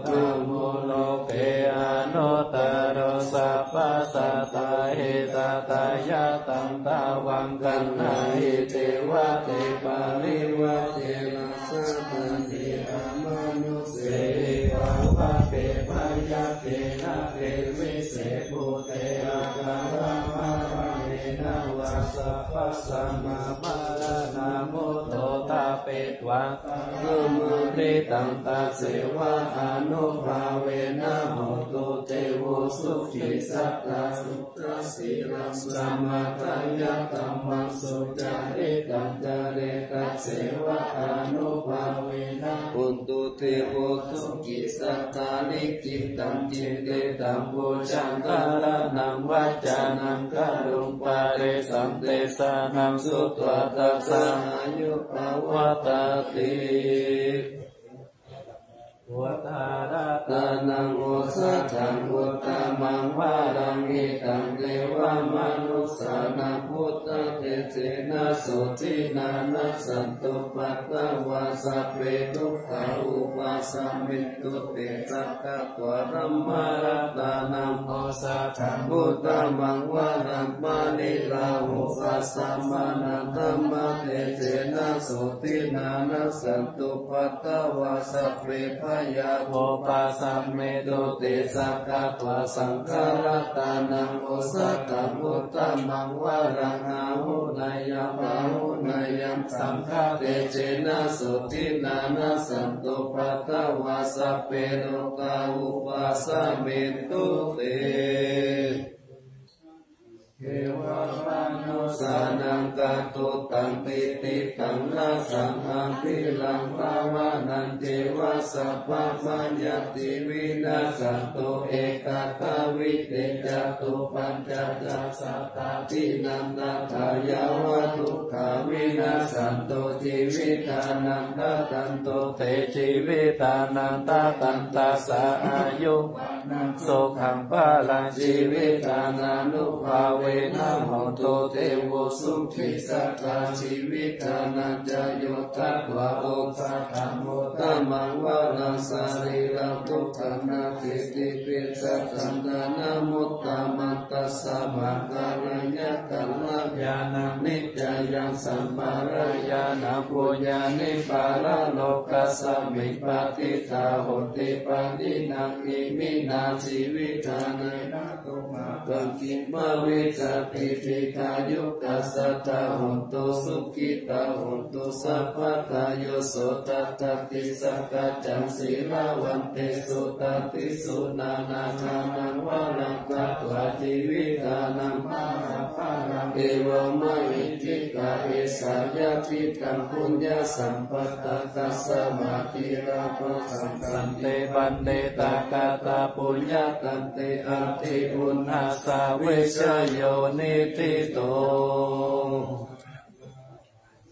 Dhammo loke anuttaro, sabbasatthā hitatthāya. Taṃ dhammaṃ gaṇhāhi devate, parivaṭena satanti amanussāni. Pāvake bhayagge nāge vise bhūte, akālamaraṇena vā sabbasmā maraṇā mutto ṭhapetvā, taṃ dhammaṃ nidaṃ, tassenānubhāvena hotu devo sukhī sadā. Suddhasīlaṃ samādāya, dhammaṃ sucaritaṃ care, tassenānubhāvena hotu devo sukhī sadā. Likhitaṃ cintitaṃ pūjaṃ dhāraṇaṃ vācanaṃ garuṃ, paresaṃ desanaṃ sutvā, tassa āyu pavaḍḍhatīti. Buddharatanaṃ osathaṃ uttamaṃ varaṃ, hitaṃ devamanussānaṃ, buddhatejena sotthinā, nassantupaddavā sabbe, dukkhā vūpasamentu te. Sakkatvā dhammaratanaṃ osathaṃ uttamaṃ varaṃ, pariḷāhūpasamanaṃ, dhammatejena sotthinā, nassantupaddavā sabbe, bhayā vūpasamentu te. Sakkatvā saṅgharatanaṃ osathaṃ uttamaṃ varaṃ, āhuneyyaṃ pāhuneyyaṃ, saṅghatejena sotthinā, nassantupaddavā sabbe, rogā vūpasamentu te. Devamanussānaṃ, kātuttaṃ titikkhaṃ, rasaṃ athiraṃ, bhāvanāñceva sabbamāyā, ti vinassantu ekattā vite, catupañcaca sattāti naṭṭhattā, yāva dukkhā vinassantu, jīvitānaṃ dadantu te. Jīvitānantaṃ tassa āyu vaṇṇaṃ sukhaṃ balaṃ, jīvitānānubhāvena hotu devo sukhī sadā. Jīvitānañca yo ddatvā osathaṃ uttamaṃ varaṃ, sarīradukkhaṃ nasīti pisajaṃ, ṭhānamuttamaṃ tassa maṅgalāni kalyāṇaṃ, nikkhayaṃ sampādayānaṃ, puññāni paralokasmiṃ patiṭṭhā honti pāṇinā. Iminā jīvitāni na tumhākaṃ kiṃ bhavissati, dīghāyukā sadā hontu, sukhitā hontu sabbadā. Yo so tathāgataṃ sakyaṃ sīlavantesu, tādisu nānādānaṃ varaṃ datvā, jīvitānaṃ mahapphalaṃ, evamāhi tikā esā, yadidaṃ puññasampadaṃ, tasmā dhīrā bhaddantā te paṇḍitāgatā, puññakkhettaṃ te adhigameyya, vijayo niṭṭhito.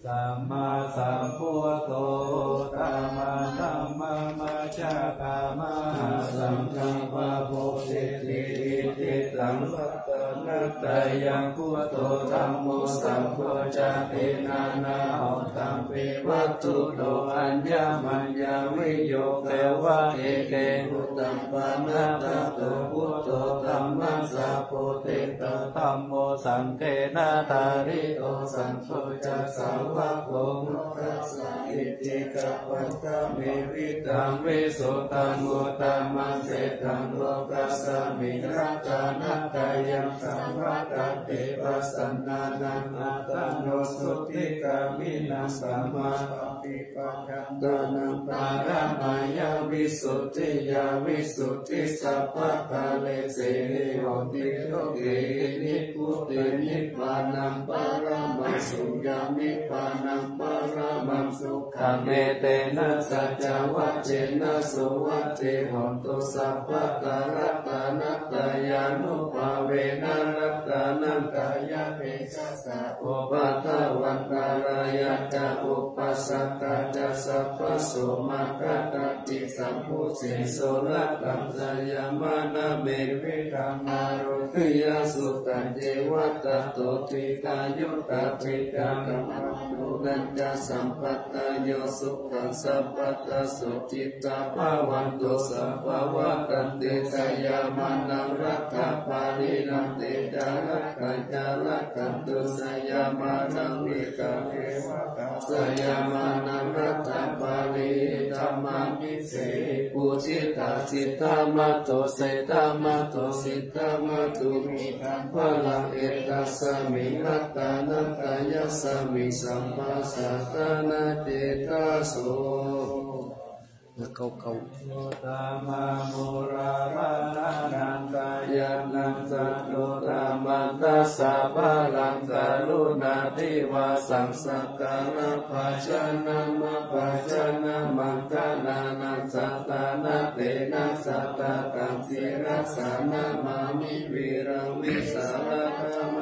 Sammāsambuddho uttamadhammamajjhakkā, mahāsaṅghaṃ pāpūhiti. Icchitaṃ ratanattayaṃ buddho dhammo saṅgho ca tiṇṇannahottampi vatthuto aññamaññaviyogavādite. Uttamanaṃ tato buddho dhammassakoti ca dhammo saṅghena dhārito saṅgho ca sāvako mokkhassāti. Iti kappattham evidhaṃ visuddhaṃ uttamaṃ seṭṭhaṃ lokasmiṃ ratanattayaṃ saṃvattanti pasannānaṃ attano sotthi gāmino sammā paṭipadā tānaṃ paramāya visuddhiyā visuddhi sabbakāresenī honti loke. Nibbutiṃ nibbānaṃ paramaṃ suññaṃ nibbānaṃ paramaṃ sukhaṃ etena saccavajjena suvatthi hontu sabbadā. Ratanattayānubhāvena ratanattayatejasā upaddavaṃ antarāyā ca upassakā ca sabbaso maṅgalañca sambhūtiso. Ratanattayamānam evidhaṃ āro giyā sukhañceva tato dīghāyuko dīghāyukaṃ bhavantu. Nañca sampadayo sukhaṃ sabbadā sotthi ca bhavantu sabbadā. Ratanattayamānam rattāpariharanti ca rattāya rakkhantu nayamānam vittā devakāsayamānam rattāpariharanti dhammābhise. Pūjitā siddhamāto siddhamāto siddhamāto balaṃ etasmiṃ ratanattayasmiṃ sabbasatthānaṃ cetaso. Kau kau. Uttamaṃ mūlādarakkhanattayānaṃ sattuttamaṃ dasabalaṃ karuṇābhivāsaṃ sakkārabhajanaṃ abhajanaṃ maṅgalānaṃ satthānaṃ tena sattakaṃ sirasā namāmi viraṃ vītarāgaṃ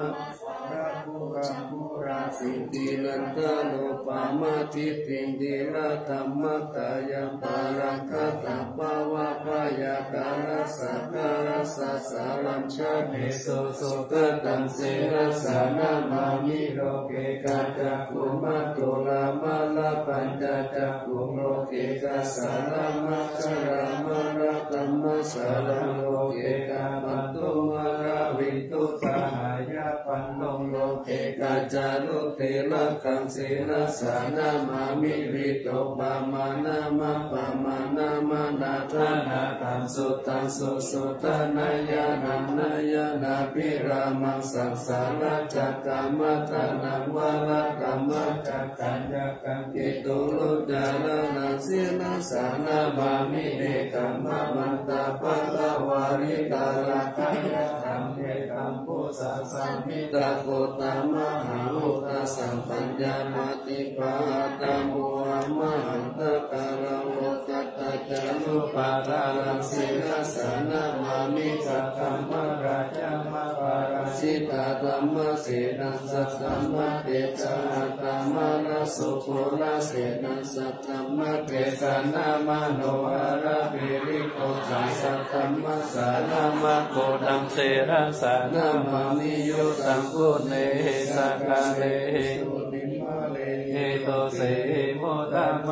sītirattanūpamādiṭṭhiṃ dhīradhammakkhayaṃ parangatapavappayakārasakārasasalam janesu sugataṃ sirasā namāmi loke. Kaccakkhumātulamallapañcacakkhuṃ lokekāsalamācaraṃ māratamācaraṃ lokekāpantuṃ māraviṃ dussāhaya pantuṃ lokekā carucirakkhāṃ sirasā namāmi. Vītarūpamānamappamāṇamanāthanāthaṃ suddhaṃ susuddhanayaṇaṃ nayanabhirāmaṃ saṃsāracakkaṃ maddhānaṃ varadhammacakkaṃ yakkhacakkhatitarūpamānamappamāṇamanāthanāthaṃ sirasā namāmi. Nekkhammamantapaṇṇaravitarāgaṃ yadametaṃ buddhasāsanaṃ buddhasaṅghasaṃvattamenaṃ buddhasapaññāpaṭipahātaṃ mohammahantakāraṃ lokassātāraṃ sirasā namāmi. Saddhammarakkhāmaparājitadhammasenāṃ saddhammattejāya attamanā sūkarasena saddhammattejena manoharagiriṃ kocaṃ saddhammassānamakkhuḍaṃ sirasā namāmi. Yo taṃ puññaṃ sakkāraṃ puññakkhettaṃ dosānaṃ pattidānaṃ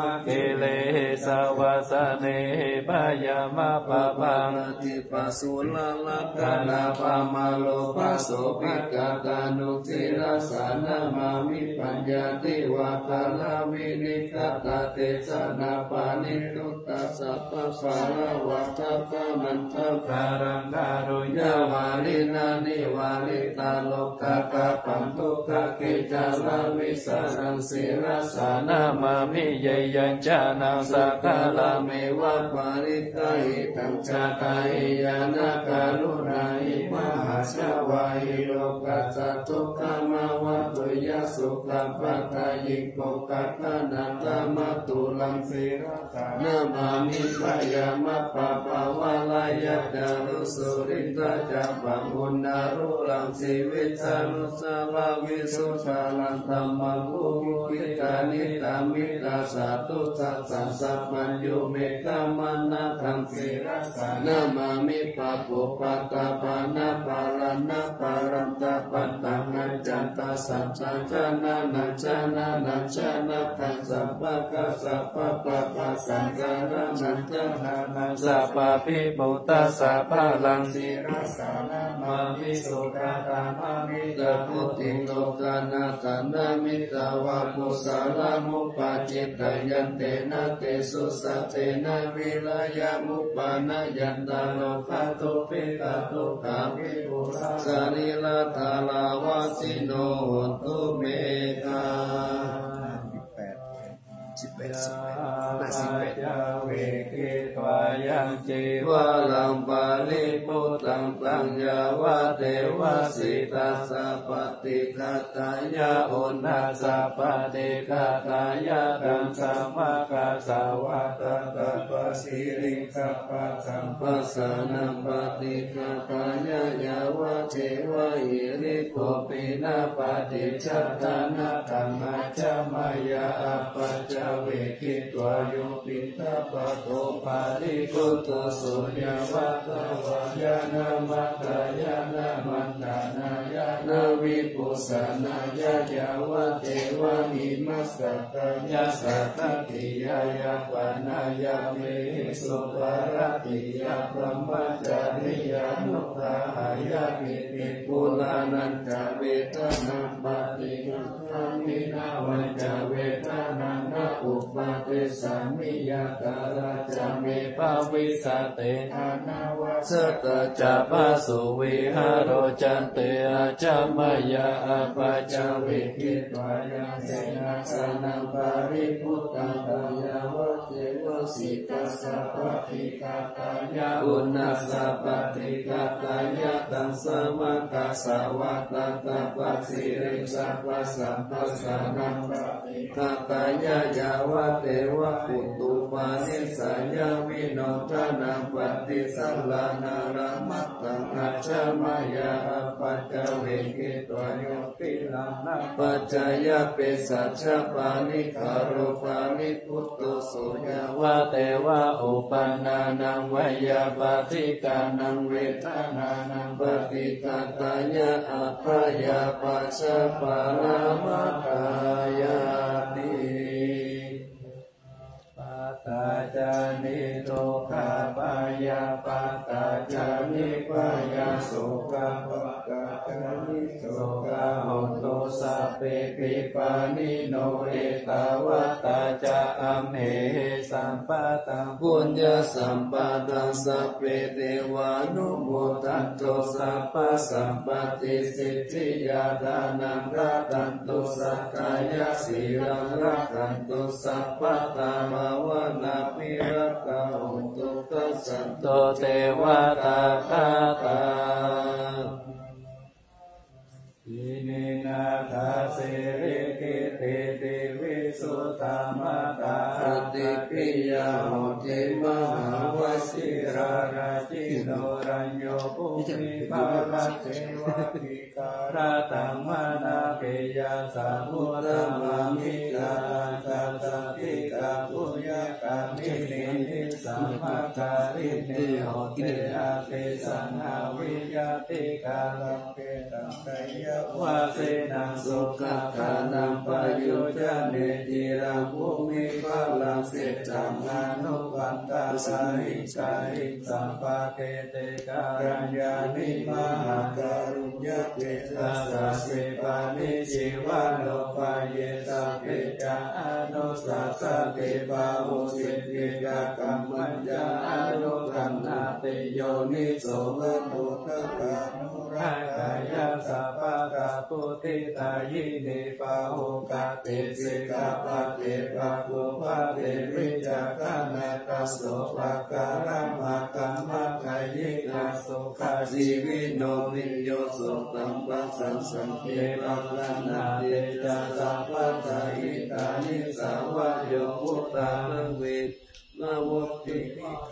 pattidānaṃ mayhaṃ ujū pasuṃ sirasā namāmi. Paññāti vā gārāvī nikkhattatejena paṇītuta sabbabhāravaṭṭhakamantaṃ kāraṃ kāruññaparittaṃ nivāraṃ dukkhadomanassapaṇṇaraṃ sirasā namāmi. Yāyañca naṃ sakkārameva pariggāhitaṃ ca taṃ hīnā karuṇā hīnā ca vā hīno kattā dukkhamāva tuyya sukhapadayiṃ pokkhaganaṃ dhammatūlaṃ sirasā namāmi. Byāmappabhāvalayajjalusurindacapaṃ uṇṇārūraṃ sīvisaruṃ sāvavisuddhāraṃ dhammaṃ vū dukkhittānitamittāsatthussassaṃsappaññū meghamaṇḍaṃ sirasā namāmi. Pāpūpaṭṭhapāṇābharaṇābharantapattaṃ accantasaccānānaṃ janānañca nāthaṃ sabbakāsapabbapākañcharānañca nāthaṃ sabbabhimuttasāvaraṃ sirasā namāmi. Sugatānamitabuddhiṃ lokanāthanamitvā kusalamupajjhitāyantena tejasā tena virayamupayanti. Rogā dubhikkhā dukkhā vipurā sarīradhārā vajjino hotu me. สิบแปด สิบแปด สิบแปด หน้า สิบแปด Yā paccavekkhitvā yaṃ cīvaraṃ paribhuttaṃ taṃ yāvadeva sītassa paṭighātāya uṇhassa paṭighātāya taṃ samākkhātvā tattha pasīlissa pasamphassānaṃ paṭighātāya yāvadeva hirikopinapaṭi jhānānatthaṃ ajja mayā apaccavekkhitvā yo piṇḍapāto paribhutto so yāvateva yānamatthāya na maṇḍanāya na vibhūsanāya yāvadeva imassa kāyassa ṭhitiyā yāpanāya vihiṃsuparatiyā brahmacariyānuggahāya iti purāṇañca vedanaṃ paṭihaṅkhāmi navañca vedanaṃ na uppādessāmi yātrā ca me bhavissati anavajjatā ca phāsuvihāro cāti. Ajja mayā apaccavekkhitvā yaṃ senāsanaṃ paribhuttaṃ taṃ yāvadeva sītassa paṭighātāya uṇhassa paṭighātāya taṃ samākkhātvā tattha pasīlissa pasamphassānaṃ paṭighātāya yāvadeva utupanissayavinodanaṃ paṭisallānārāmatthaṃ ajja mayā apaccavekkhitvā yo piṇḍapaccayapesaja panikkaro paribhutto so yāvadeva uppannānaṃ veyyābādhikānaṃ vedanānaṃ paṭighātāya abyāpajjhaparamatāyāti. Dukkhappattā ca niddukkhā bhayappattā ca nibbhayā sokappattā ca nissokā hontu sabbepi pāṇino. Ettāvatā ca amhehi sambhataṃ puññasampadaṃ sabbe devānumodantu sabbasampattisiddhiyā. Dānaṃ dadantu saddhāya sīlaṃ rakkhantu sabbadā bhāvanābhiratā hontu gacchantu devatāgatā. Iminā dasirikittivisutamattā attapiyā hohi mahāvajirā rājino rañño bhūmibhāgasevābhī karataṃ mānapiyassa muddamāmiṃ. Katañca santi kappiyā kāminehi samaggārine hote abhisaṅgābhiyātikā taṃ petāṃ kayyavacanaṃ sukhakānaṃ payojane ciraṃ bhūmibhāraṃ sejjaṃ anupaṭṭhapāni. Jhāyī samphakke te kalyāṇī mahākāruññapetāsassī pāṇi jīvanupāye sabbe ca anussasati, bahusīkaraṃ kammañca anuggaṇhati, yoniso manokarāgaṇubhāvayā sabbadā vuṭṭhidāyinī, pahukati sikkhāpade pahupati vicakkhaṇā, tassopakāramakkhāma khayiṃ asukhajīvino, bhiyyo so taṃ passaṃ saṅghe pakaṇṇate ca sabbadā, hitāyassa vāyo bhūtā nāve nāvutti,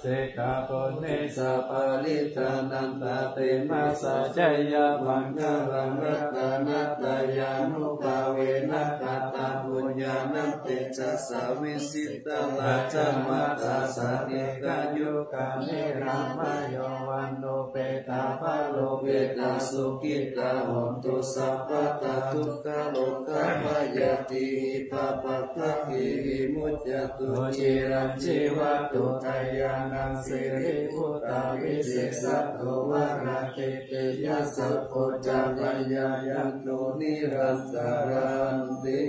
sikkhāpade sappaṭiṭṭhānantatemassa jayamaṅgalaṃ, ratanattayānubhāvena kataṃ puññaṃ, tejasā vijitāriṃ jayaṃ taṃ dīghāyukaṃ nirāmayo vaṇṇupetaparopetā sukhitā hontu sabbadā, dukkharogabhayaḍīhi pāpaggahehi muccantu, ciraṃ jīvatu dayānaṃ siribhūtavisesatto, varadeteyya sakko ca kalyāṇaṃ guṇo nirantaranti.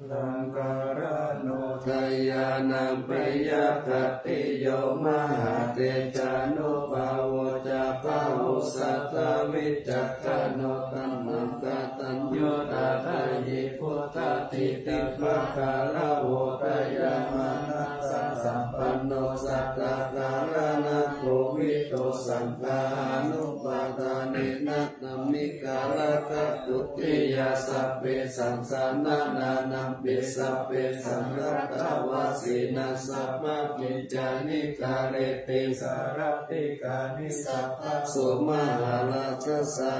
Maṅgalāno dayānaṃ piyakātiyo mahātejānubhāvo ca bahusatthā vicakkhaṇo, taṇhaṅkataññutā dāyī buddhādhipakkhālavo, dayāmanāsasampanno satthā karuṇākuvito, saṅghānupādānena nāmikā rakkhatu tiyā, sabbesaṃ saṇhānānaṃ pi sabbesaṃ ratavāsīnaṃ, sabbakiñcāni kareti sārāthi kāni sabbā so mahārājassa,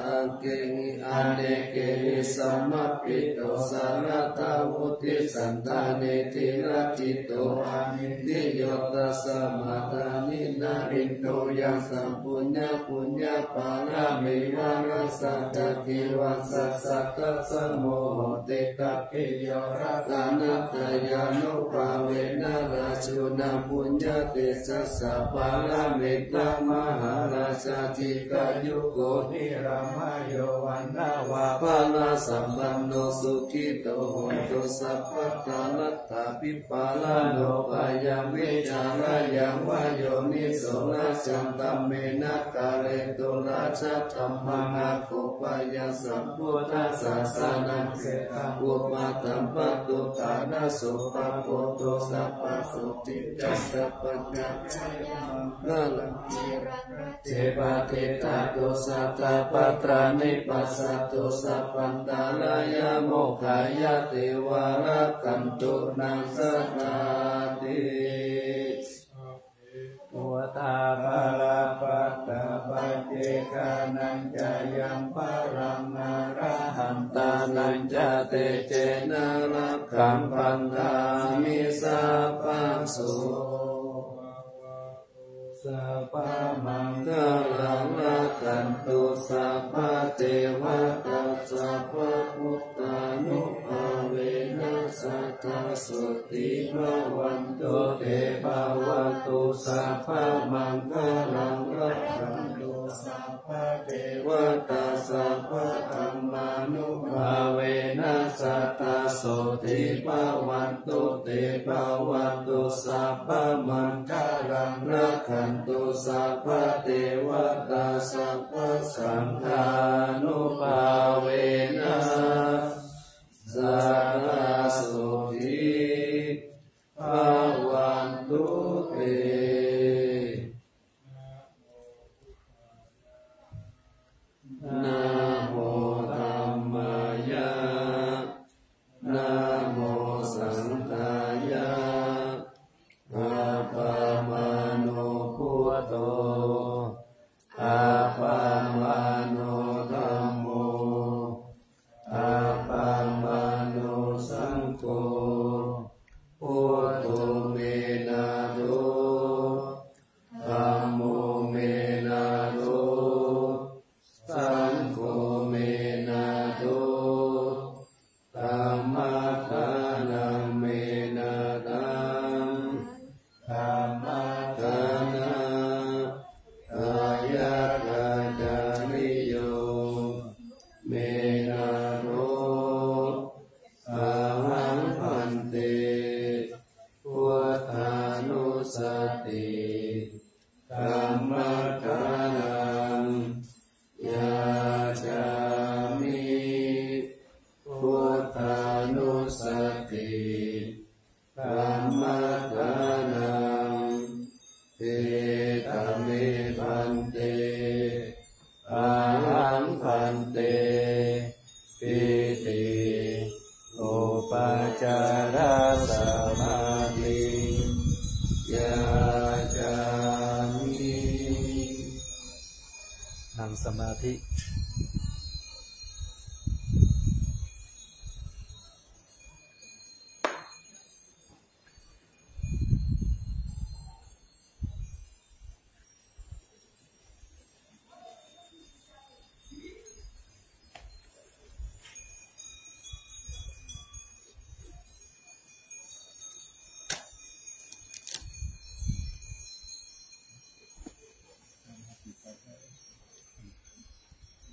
anekehi samāhito saratā vuṭṭhī, santane tilakkhito aniṇdiyo, tasmā dāni narindo yaṃ, taṃ puññapuññapāramī vaṃ rajā ca, kevāsa sattā samoho te, tappiyo ratanattayānubhāvena, rājūnaṃ puññatejasā pāramita mahārājā, dīghāyuko nirāmayo vaṇṇavanapālasampanno, sukhito hotu sabbadā. Attāpipāṇago ayaṃ vicarāya vā yoniso, rājā dhammena kāretu rājadhammaṃ, aggo pāya sambuddhasāsanaṃ, khetaṃ upaṭṭhaṃ pātubhāna, so pāpūto sabbasotthiṃ ca, sabbaññā jayamaṅgalaṃ. Ciraṃ rājje patiṭṭhātu sadā, bhaddāni passatu sabbantarāyā, mokkhaṃ yāti vaṃ rakkhantu naṃ sadāti. Buddhā balappattā paccekānañca yaṃ balaṃ, arahantānañca tejena rakkhaṃ bandhāmi sabbaso. Sabbamaṅgalaṃ rakkhantu sabbadevatā, sabbabuddhānubhāvena sadā sotthī bhavantu te. Bhavatu sabbamaṅgalaṃ rakkhantu sabbadevatā, sabbadhammānubhāvena sadā sotthī bhavantu te. Bhavatu sabbamaṅgalaṃ rakkhantu sabbadevatā, sabbasaṅghānubhāvena sadā sotthī bhavantu te. Namo dhammāya, namo saṅghāya, appamāṇo buddho, appamāṇo dhammo, appamāṇo saṅgho. Buddho me nātho, dhammo me nātho, saṅgho me nātho, dhammadānaṃ me nāthaṃ, dhammadāna Dhammaddhanaṃ yācāmi. Buddhānussati dhammaddhanaṃ. Sītame bhante. Ahaṃ bhante. Pīti upajjhāya samādhiṃ yācāmi. นั่งสมาธิ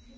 Amen.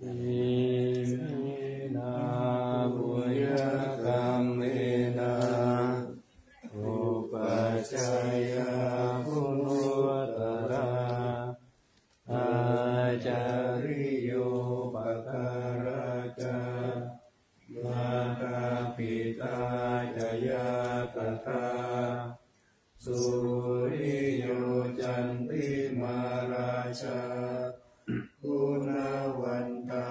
Iminā puññakammena upajjhāyā guṇuttarā, ācariyūpakārā ca mātā pitā ca ñātakā, suriyo candimā rājā, guṇavantā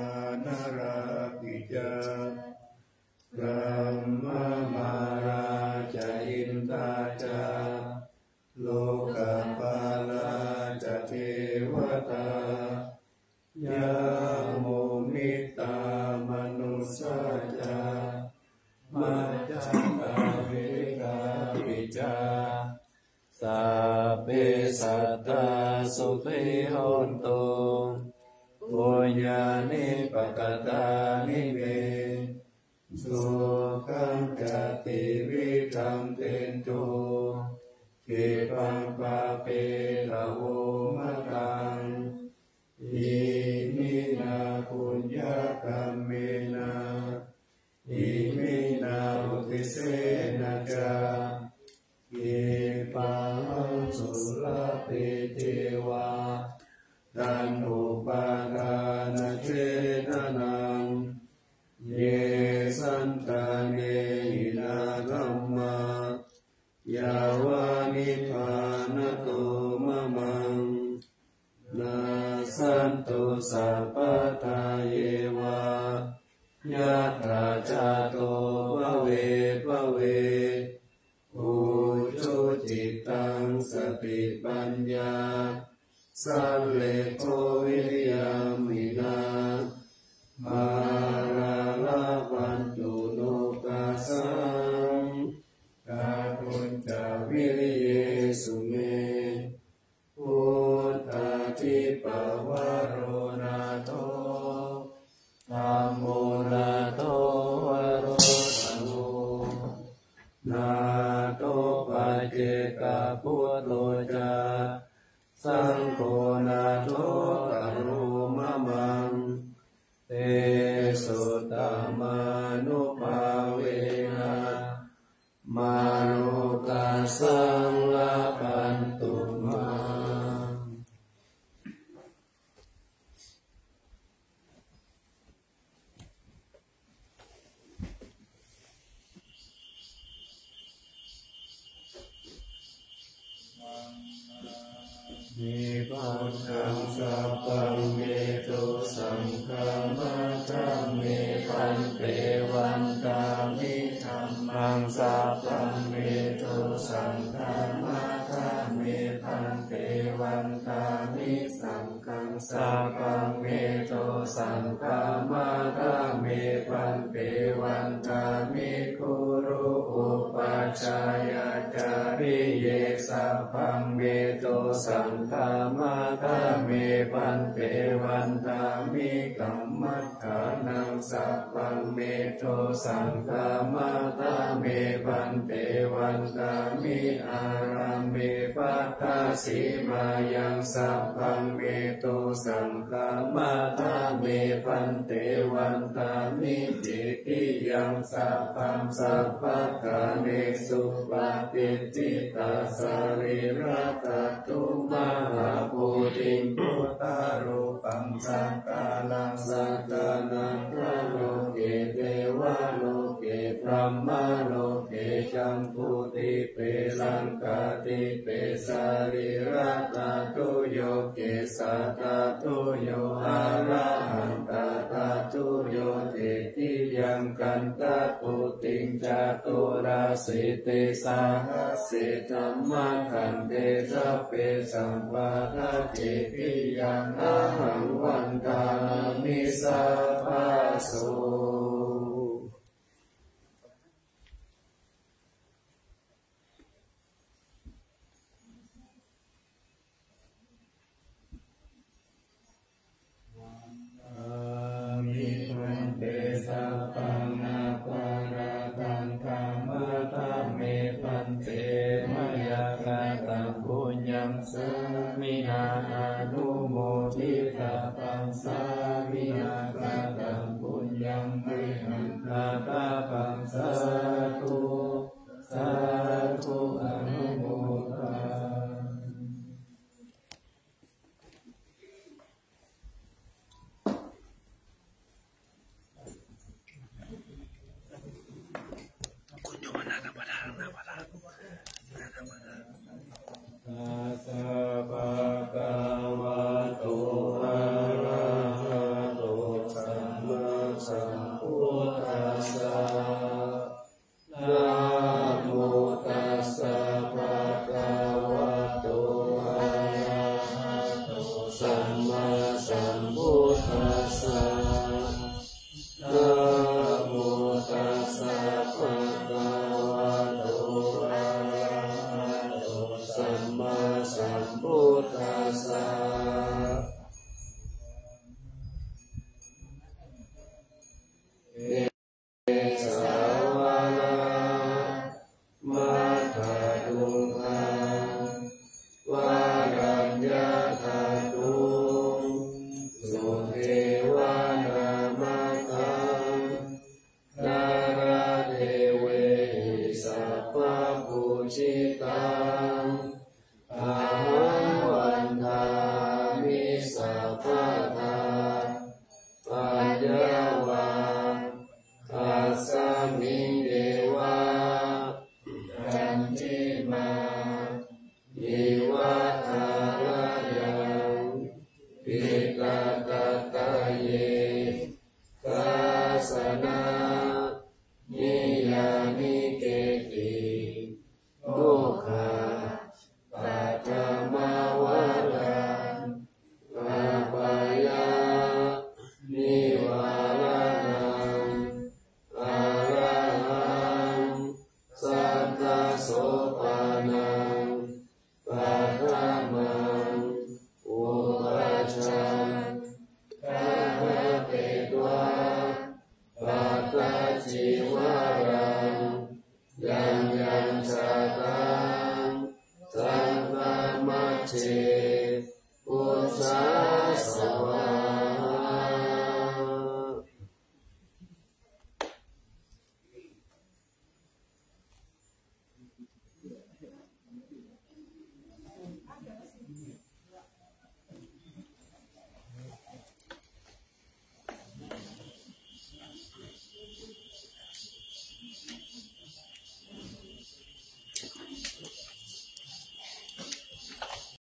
narāpi ca, brahmamārā ca indā ca, lokapālā ca devatā, yamo mittā manussā ca, majjhattā verikāpi ca, sabbe sattā sukhī hontu, puññāni pakatāni me, sukhañca tividhaṃ dentu, khippaṃ pāpetha vomataṃ. Iminā puññakammena, iminā uddisena ca, khippāhaṃ sulabhe ceva, taṇhupādānachedanaṃ, ye santāne hīnā dhammā, yāva nibbānato mamaṃ, nassantu sabbadā yeva, yattha jāto bhave bhave, ujucittaṃ satipaññā, sallekho viriyamhinā, mārā labhantu nokāsaṃ, kātuñca viriyesu me. Buddhādhipavaro nātho, dhammo nātho varuttamo, nātho paccekabuddho ca, saṅgho nāthottaro mamaṃ. Tesottamānubhāvena, mārokā Sabbaṃ me dosaṃ khamatha me bhante, vandāmi kammaṭṭhānaṃ. Sabbaṃ me dosaṃ khamatha me bhante, vandāmi ārāme baddhasīmāyaṃ. Sabbaṃ me dosaṃ khamatha me bhante, vandāmi cetiyaṃ. Sabbaṃ sabbaṭṭhānesu patiṭṭhitā sarīradhātu mahābodhiṃ buddharūpaṃ sakalaṃ sadā nāgaloke devaloke brahmaloke jambudīpe saṅkhadīpe sarīradhātuyo kesādhātuyo arahantādhātuyo cetiyaṃ gandhakuṭiṃ caturāsītisahas se dhammakkhandhe sabbe samvata cetiyaṃ ahaṃ vandāmi sabbaso. Vandāmi bhante sabbaṃ aparādhaṃ khamatha me bhante, mayā kataṃ puññaṃ sāminā anumoditabbaṃ, sāminā kataṃ puññaṃ mayhaṃ dātabbaṃ